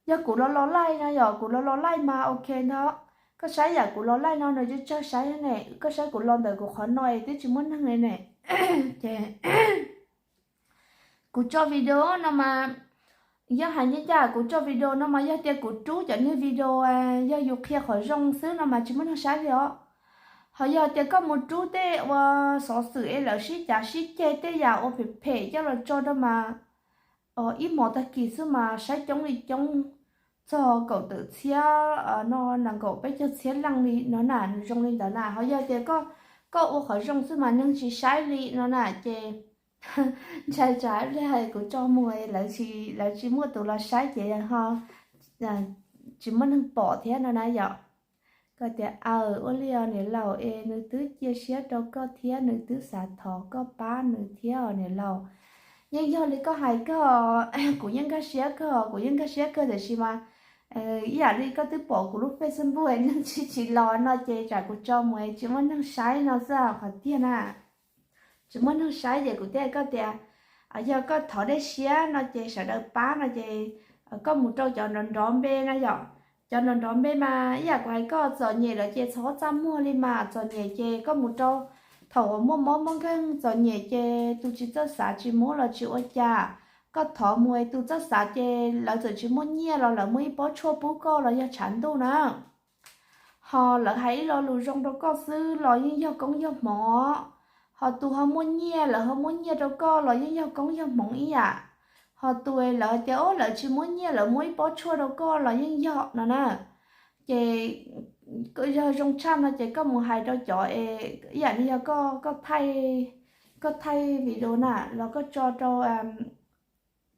yog kuv los los laij no yom, kuv los los laij mas ok ntag. Koj saib yam kuv los laij no nws tsawg tsawg saib ne, koj saib kuv los ntawm kuv qhov no es twb tsis muaj neeg li ne. Ces kuv tso video no mas, yog hais ncaj ncaj kuv tso video no mas yog tias kuv rub cov niag video yog yus qhia qhov zoo xwb no mas tsis muaj neeg saib li os. Ho yog tias koj mus rub tej ua xov xwm es lawv sib cav sib ceg tej yam ua phem phem coj los tso rau mas ib hmos tag kis xwb mas saib coob li coob txog kaum tawm txhiab no, nees nkaum peb caug txhiab leej li no na, nws zoo li ntawd na. Ho yog tias koj ua qhov zoo xwb mas neeg tsis saib li no na ces ntshai tsam ib pliag kuv tso mus lawv tsis muaj tus los saib ces ho tsis muaj neeg pom thiab no na yom. Koj tias aw, ua li os niam laus es nws twb cia siab rau koj thiab nws twb xav thov koj pab nws thiab os niam laus. Yeej yog li koj hais kawg, kuv yeej nkag siab kawg, kuv yeej nkag siab kawg tiam sis mas Ib yam li koj twb pom kuv lub Facebook neeg tsis tsis los no ces tsam kuv tso mus tsis muaj neeg saib no xwb qhov tiag na. Tsis muaj neeg saib ces kuv thiaj koj tias, yog koj thov dej siab no ces sawv daws pab no ces koj mus rau cov nrov nrov npe na yom. Cov nrov nrov npe mas ib yam kuv hais koj, txom nyem lawm ces txhob txaj muag li mas, txom nyem ces koj mus rau, thaum uas muaj mob muaj nkeeg txom nyem ces tus tsis txawj xav tsis muab los tsis ua cas, koj thov mus tus txawj xav ces lawv txawm tsis muaj nyiaj los lawv muaj ib pob tshuaj pub koj los yog tshav ntuj na. Ho lawv hais ib lo lus zoo rau koj xwb los yeej yog koob yog hmoov, ho tus ho muaj nyiaj lawv ho muab nyiaj rau koj los yeej yog koob yog hmoov ib yam. Ho tus lawv hais tias o lawv tsis muab nyiaj lawv muab ib pob tshuaj rau koj los yeej yog no na. Ces yog zoo tshaj no ces koj mus hais rau cov es ib yam li yog koj, koj thaij video na los koj tso rau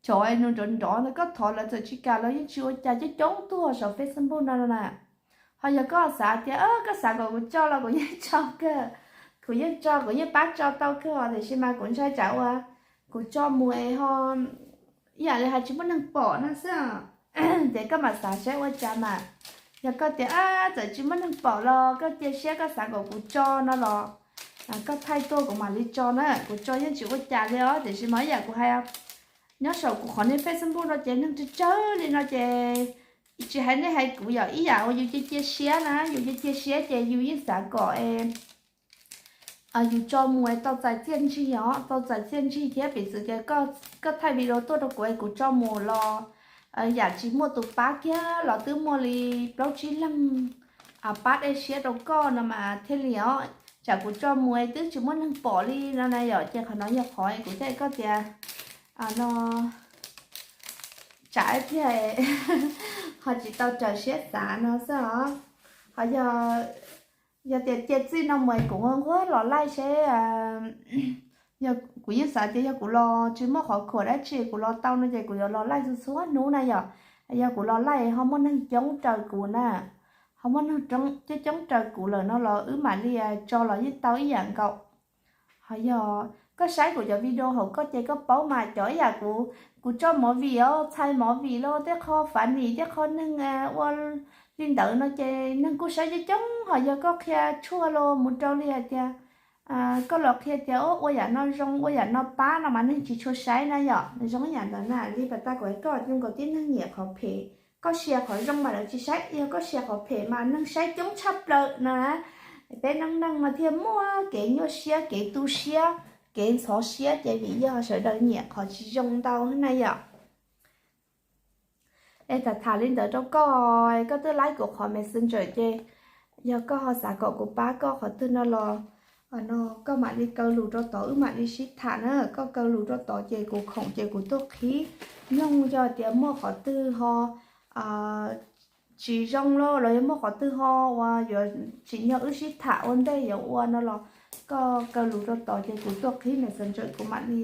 cov nws nrov nrov ntawd koj thov lawv txawm tsis kam los yeej tsis ua cas, coob coob tuaj saum Facebook no na. Ho yog koj xav tias koj xav kom kuv tso los kuv yeej tso kawg, kuv yeej tso kuv yeej pab tso tau kawg os, tiam sis mas kuv ntshai tsam uas kuv tso mus es ho ib yam li hais tsis muaj neeg pom no xwb. Ces koj mam xav saib ua cas mas, yog koj tias txawm tsis muaj neeg pom los koj cia siab koj xav kom kuv tso no los koj thaij tuaj kuv mam li tso na, kuv tso yeej tsis ua cas li os, tiam sis mas ib yam kuv hais nyob saum kuv qhov niag Facebook no ces neeg tsawg tsawg li no ces tsis hais nej hais kuv yom, ib yam uas yus cia cia siab na, yus cia cia siab ces yus yeej xav kom yus tso mus tau txais txiaj ntsig os, tau txais txiaj ntsig thiab piv txwv tias koj thaij video tuaj rau kuv es kuv tso mus los yam tsis muaj tus pab kiag los twb muaj li plaub tsib leeg pab dej siab rau koj no mas thiaj li os. Tsam kuv tso mus twb tsis muaj neeg pom li no na yom, ces qhov no yog qhov kuv thiaj koj tias no tsam thiaj ho tsis tau raws siab xav no xwb os. Ho yog, yog tias cia txij no mus kuv nquag los laij seb, yog kuv yeej xav tias yog kuv los tsis muaj qhov khuam dab tsi kuv los tau no ces kuv yuav los laij txhua txhua hnub na yom. Yog kuv los laij ho muaj neeg coob raws kuv na, ho muaj neeg coob coob raws kuv lawm no los wb mam li tso los yeej tau ib yam nkaus. Ho yog koj saib kuv cov video hauv koj ces koj paub mas, cov ib yam kuv, kuv tso movie os, txhais movie los tej qho funny tej qho neeg ua li ntawd no ces neeg kuj saib coob coob. Ho yog koj qhia tshuaj los mus rau li hais tias koj los qhia tias ua yam no zoo ua yam no pab no mas neeg tsis tshua saib na yom. Zoo ib yam ntawd na, li pas tas kuv hais koj, zoo nkaus tib neeg nyiam qhov phem, koj share qhov zoo mas lawv tsis saib, yog koj share qhov phem mas neeg saib coob tshaj plaws no na. Peb neej neeg no thiaj muaj kev nyuaj siab, kev tu siab, kev ntxhov siab ces vim yog sawv daws nyiam qhov tsis zoo ntau na yom. Es tham tham li ntawd rau koj, koj twb laib kuv qhov Messenger ces yog koj ho xav kom kuv pab koj qhov twg no los no koj mam li kaw lus rau tod wb mam li sib tham na. Koj kaw lus rau tod ces kuv khoom ces kuv tuaj qhib mloog, yog tias muaj qhov twg ho tsis zoo los los yog muaj qhov twg ho uas yuav tsim nyog wb sib tham ua ntej yuav ua no los koj kaw lus rau tod ces kuv tuaj qhib Messenger kuv mam li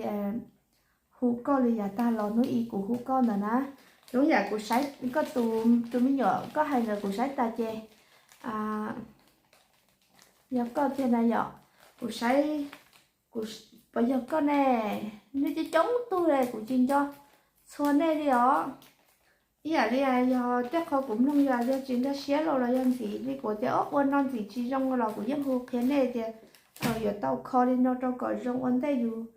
hu koj li yav tag los hnub i kuv hu koj ntawd na. Zoo yam kuv saib koj tus me nyuam koj hais ntawd kuv saib tas ces yog koj tiag na yom. Kuv saib, kuv, puas yog koj ne? Nej coob coob tug li kuv tsis nco txhua nej li os. Ib yam li yog tej qho kuv mloog yog yog tsis nkag siab los los yog ntxim li kuv tias ua no ntxim tsis zoo los kuv yeej hu qhia nej tias yuav tau kho li no rau kom zoo ua ntej yus,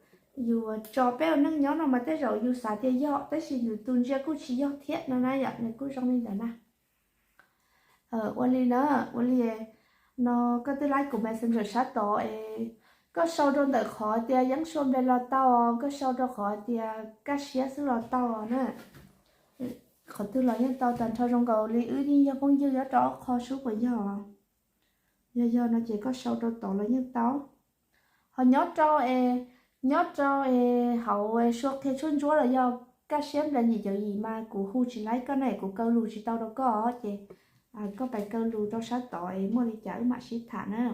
yus tso peb ua neej nyob no mas tej zaum yus xav tias yog tab sis yus tus ntsia kuj tsis yog thiab no na yom. Nws kuj zoo li ntawd na. Ua li na, ua li no koj twb laib kuv Messenger sab tod es koj sau rau ntawm qhov tias Yeeb Sua Npe los tau, koj sau rau qhov tias Kaj Siab xwb los tau na. Qhov twg los yeej tau tag nrho, zoo nkaus li wb yeej yog phooj ywg nyob rau ob qho sub puas yog? Yog yog no ces koj sau rau tod los yeej tau. Ho nyob rau es, nyob rau es hauv Sua Qhia Tshuaj Ntsuab los yog Kaj Siab Npe Yim Caum Yim mas kuv hu tsis laib koj na, kuv kaw lus tsis tau rau koj ces koj pais kaw lus rau sab tod es muaj li cas wb mam sib tham na.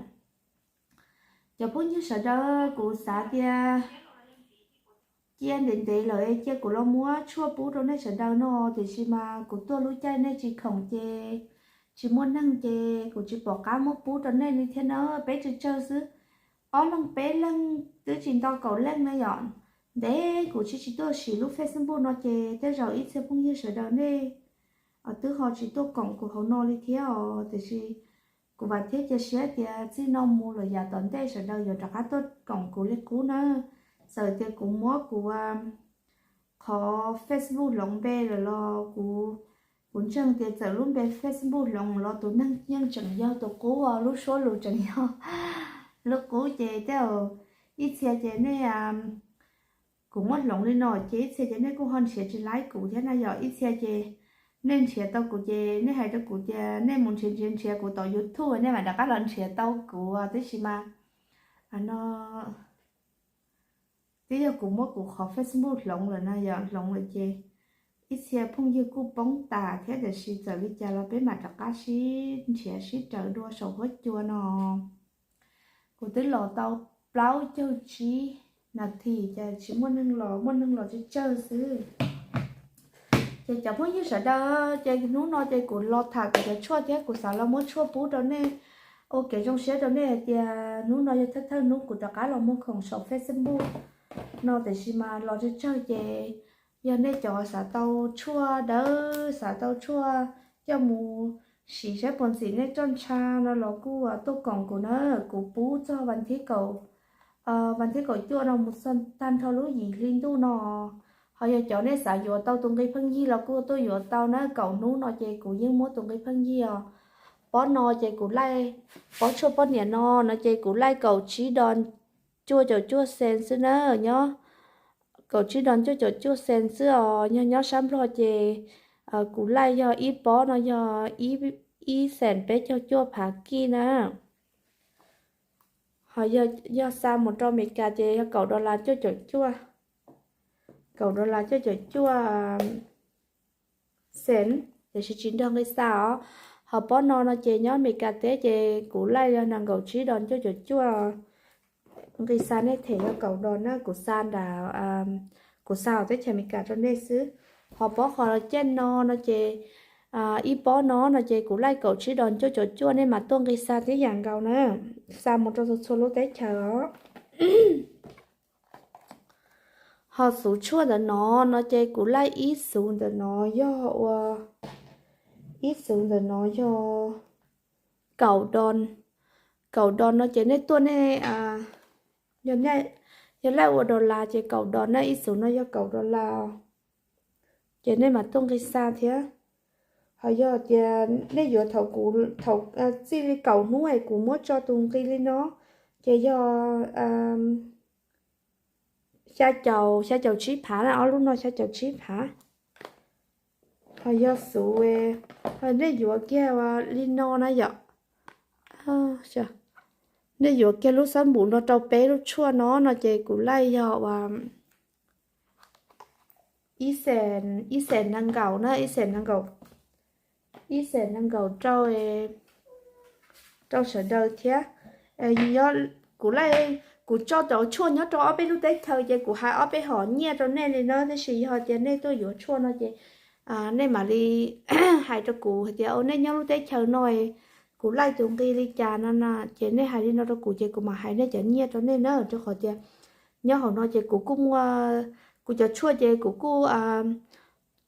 Cov phooj ywg sawv daws, kuv xav tias cia ntev ntev lawm cia kuv los muab tshuaj pub rau nej sawv daws no, tiam sis mas kuv tuaj lub caij nej tsis khoom ces tsis muaj neeg ces kuv tsis pom qab muab pub rau nej li thiab na. Peb tsawg tsawg xwb, ob leeg peb leeg twb tsis nto kaum leej na yom. Ntev kuv tsis tsis tuaj siv lub Facebook no ces tej zaum ib txhia phooj ywg sawv daws nej twb ho tsis tuaj koom kuv hauv no li thiab os. Tiam sis kuv vam thiab cia siab tias txij no mus lawm yav tom ntej sawv daws yuav rov qab tuaj koom kuv li qub na. Txawm tias kuv muab kuv qhov Facebook hloov npe lawm los kuv, kuv ntseeg tias txawm lub npe Facebook hloov los tus neeg yeej tseem yog tus qub, lub suab lus tseem yog lub qub. Ces tej zaum ib txhia ces nej, kuv muab hloov li no ces ib txhia ces nej kuj ho nrhiav tsis laib kuv thiab na yom. Ib txhia ces nej nrhiav tau kuv ces nej hais rau kuv tias nej mus nrhiav nrhiav nrhiav kuv tom YouTube nej mam rov qab los nrhiav tau kuv, tab sis mas no twb yog kuv muab kuv qhov Facebook hloov lawm na yom. Hloov lawm ces ib txhia phooj ywg kuj poob tas thiab, tiam sis txawm li cas los peb mam rov qab sib nrhiav sib raws dua saum huab cua no. Kuv twb los tau plaub caug tsib nas this ces tsis muaj neeg los, muaj neeg los tsawg tsawg xwb. Ces cov phooj ywg sawv daws, ces hnub no ces kuv los tham kuv cov tshuaj thiab kuv xav los muab tshuaj pub rau nej, ua kev zoo siab rau nej hais tias hnub no yog thawj thawj hnub kuv rov qab los muag khoom saum Facebook no, tiam sis mas los tsawg tsawg ces yog nej cov xav tau tshuaj dawb, xav tau tshuaj coj mus siv saib puas ntxim nej roj ntsha no los kuj tuaj koom kuv na. Kuv pub txog vas thib kaum, vas thib kaum cuaj no mus txog tag nrho lub yim hli ntuj no. Ho yog cov nej xav yuav tau tus nqi pheej yig los kuj tuaj yuav tau na, kaum hnub no ces kuv yeej muab tus nqi pheej yig os. Pob no ces kuv laij, pob tshuaj poj niam no no ces kuv laij kaum tsib dos cuaj caum cuaj xees xwb na, nyob kaum tsib dos cuaj caum cuaj xees xwb os. Yog nyob sab Nplog ces kuv laij yog ib pob no yog ib xees peb caug cuaj phav kij na. Ho yog xa mus rau Amelikas ces yog kaum dollar cuaj caum cuaj, kaum dollar cuaj caum cuaj xees, tiam sis tsis nrog nqi xa os. Ho pob no no ces nyob Amelikas teb ces kuv laij yog nees nkaum tsib dos cuaj caum cuaj, nqi xa nej them yog kaum dos na, kuv xa nram, kuv xa hauv teb chaws Amelikas rau nej xwb. Ho pob qhov caij no no ces ib pob no no ces kuv laij kaum tsib dos cuaj caum cuaj, nej mam tuaj nqi xa tib yam nkaus na, xa mus rau txhua txhua lub teb chaws os. Ho xuv tshuaj ntawm no no ces kuv laij ib xuv ntawm no yog ua, ib xuv ntawm no yog kaum dos, kaum dos no ces nej tuaj nej, yog laij ua dollar ces kaum dos na, ib xuv no yog kaum dollar, ces nej mam tuaj nqi xa thiab. Ho yog tias nej yuav thaum kuv, thaum txij li kaum hnub es kuv muab tso tus nqi li no, ces yog xya caum, xya caum tsib phav na, ob lub no xya caum tsib phav. Ho yog xuv, ho nej yuav kiag li no na yom, nej yuav kiag lub xab npum no rau peb lub tshuaj no no ces kuv laij yog ua ib xees, ib xees nees nkaum na, ib xees nees nkaum, ib xees nees nkaum rau, rau sawv daws thiab. Kuv laij, kuv tso cov tshuaj nyob rau ob peb lub teb chaws ces kuv hais ob peb hom nyiaj rau nej li na, tab sis yog tias nej tuaj yuav tshuaj no ces nej mam li hais rau kuv hais tias nej nyob lub teb chaws no kuv laij tus nqi li cas no na, ces nej hais li no rau kuv ces kuv mam hais nej cov nyiaj rau nej na, rau qhov tias nyob hauv no ces kuv kuj muaj, kuv cov tshuaj ces kuv kuj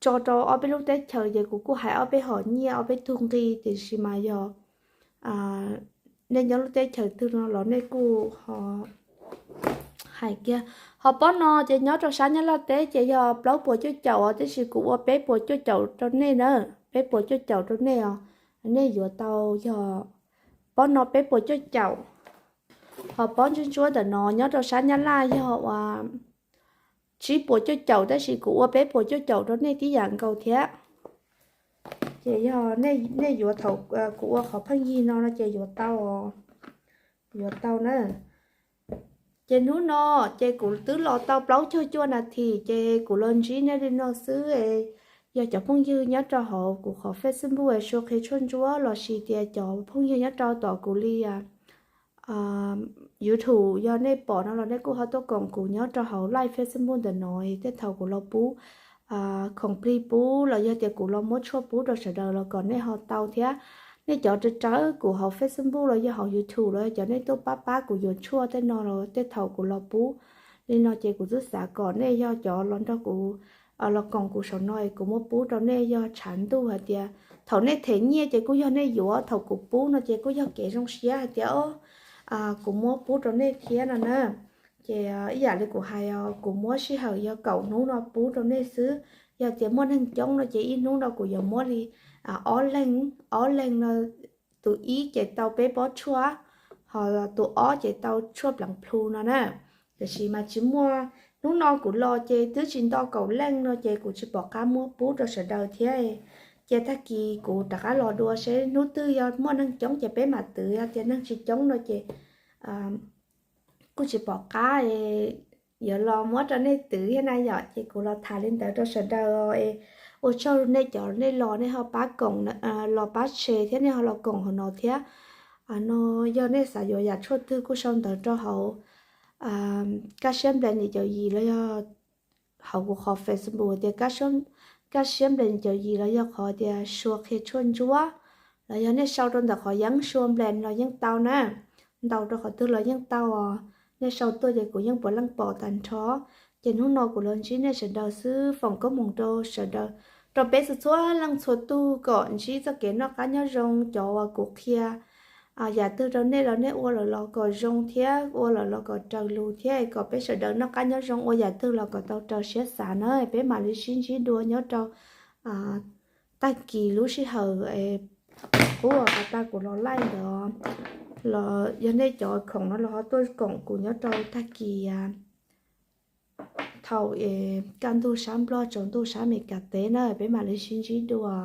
tso rau ob peb lub teb chaws ces kuv kuj hais ob peb hom nyiaj ob peb tug nqi, tiam sis mas yog nej nyob lub teb chaws twg no los nej kuj ho hais kiag. Ho pob no ces nyob rau sab Nyab Laj teb ces yog plaub puas cuaj caum os, tab sis kuv ua peb puas cuaj caum rau nej na, peb puas cuaj caum rau nej os. Nej yuav tau yog pob no peb puas cuaj caum. Ho pob ntsuab ntsuab ntawm no nyob rau sab Nyab Laj yog ua tsib puas cuaj caum, tab sis kuv ua peb puas cuaj caum rau nej tib yam nkaus thiab. Ces yog nej yuav thaum kuv ua qhov pheej yig no no ces yuav tau, yuav tau na. Ces hnub no ces kuv twb los tau plaub caug cuaj nas this ces kuv los ntsib nej li no xwb. Yog cov phooj ywg nyob rau hauv kuv qhov Facebook es Suav Qhia Tshuaj Ntsuab lossis tias cov phooj ywg nyob rau tom kuv li YouTube, yog nej pom no los nej kuj ho tuaj koom kuv nyob rau hauv live Facebook ntawm no, tej thaum kuv los pub khoom plig pub los yog tias kuv los muab tshuaj pub rau sawv daws los kom nej ho tau thiab. Nej cov raws raws kuv hauv Facebook los yog hauv YouTube los yog cov nej tuaj pab pab kuv yuav tshuaj tej no los tej thaum kuv los pub li no ces kuv twb xav kom nej yog cov los nrog kuv los koom kuv saum no es kuv muab pub rau nej yog tshav ntuj hais tias thaum nej them nyiaj ces kuj yog nej yuav, thaum kuv pub no ces kuj yog kev zoo siab hais tias o kuv muab pub rau nej thiab no na. Ces ib yam li kuv hais os, kuv muab sij hawm yog kaum hnub no pub rau nej xwb. Yog tias muaj neeg coob no ces ib hnub no kuv yuav muab li ob leeg, ob leeg no, tus ib ces tau peb pob tshuaj, ho tus ob ces tau tshuaj pleev plhu no na. Tiam sis mas tsis muaj, hnub no kuv los ces twb tsis nto kaum leej no ces kuv tsis pom qab muab pub rau sawv daws thiab. Ces tag kis kuv rov qab los dua seb hnub twg yog muaj neeg coob ces peb mam twv, yog tias neeg tsis coob no ces kuj tsis pom qab yuav los muab rau nej twv thiab na yom. Ces kuv los tham li ntawd rau sawv daws es ua tsaug nej cov nej los nej ho pab koom, los pab share thiab nej ho los koom hauv no thiab. No yog nej xav yuav yam tshuaj twg kuj sau ntawv rau hauv Kaj Siab Nples Nees Nkaum Yim los yog hauv kuv qhov Facebook tias Kaj Siab Nples Nees Nkaum Yim los yog qhov tias Sua Qhia Tshuaj Ntsuab, los yog nej sau rau ntawm qhov yeeb Sua Nples los yeej tau na. Ntaus rau qhov twg los yeej tau os. Nej sau tuaj ces kuv yeej puav leej pom tag nrho. Ces hnub no kuv los ntsib nej sawv daws xwb, foom koob hmoov rau sawv daws, rau peb txhua txhua leej txhua tug kom ntsib txoj kev noj qab nyob zoo. Cov uas kuv qhia yam twg rau nej los nej ua lawm los kom zoo thiab ua lawm los kom raws lus thiab kom peb sawv daws noj qab nyob zoo, ua yam twg los kom tau raws siab xav na. Peb mam li sib ntsib dua nyob rau tag kis lub sij hawm qub uas pas tas kuv los laij ntawd los yog nej cov khoom no los ho tuaj koom kuv nyob rau tag kis thaum kaj ntug sab Nplog tsaus ntuj sab Amelikas teb na, peb mam li sib ntsib dua.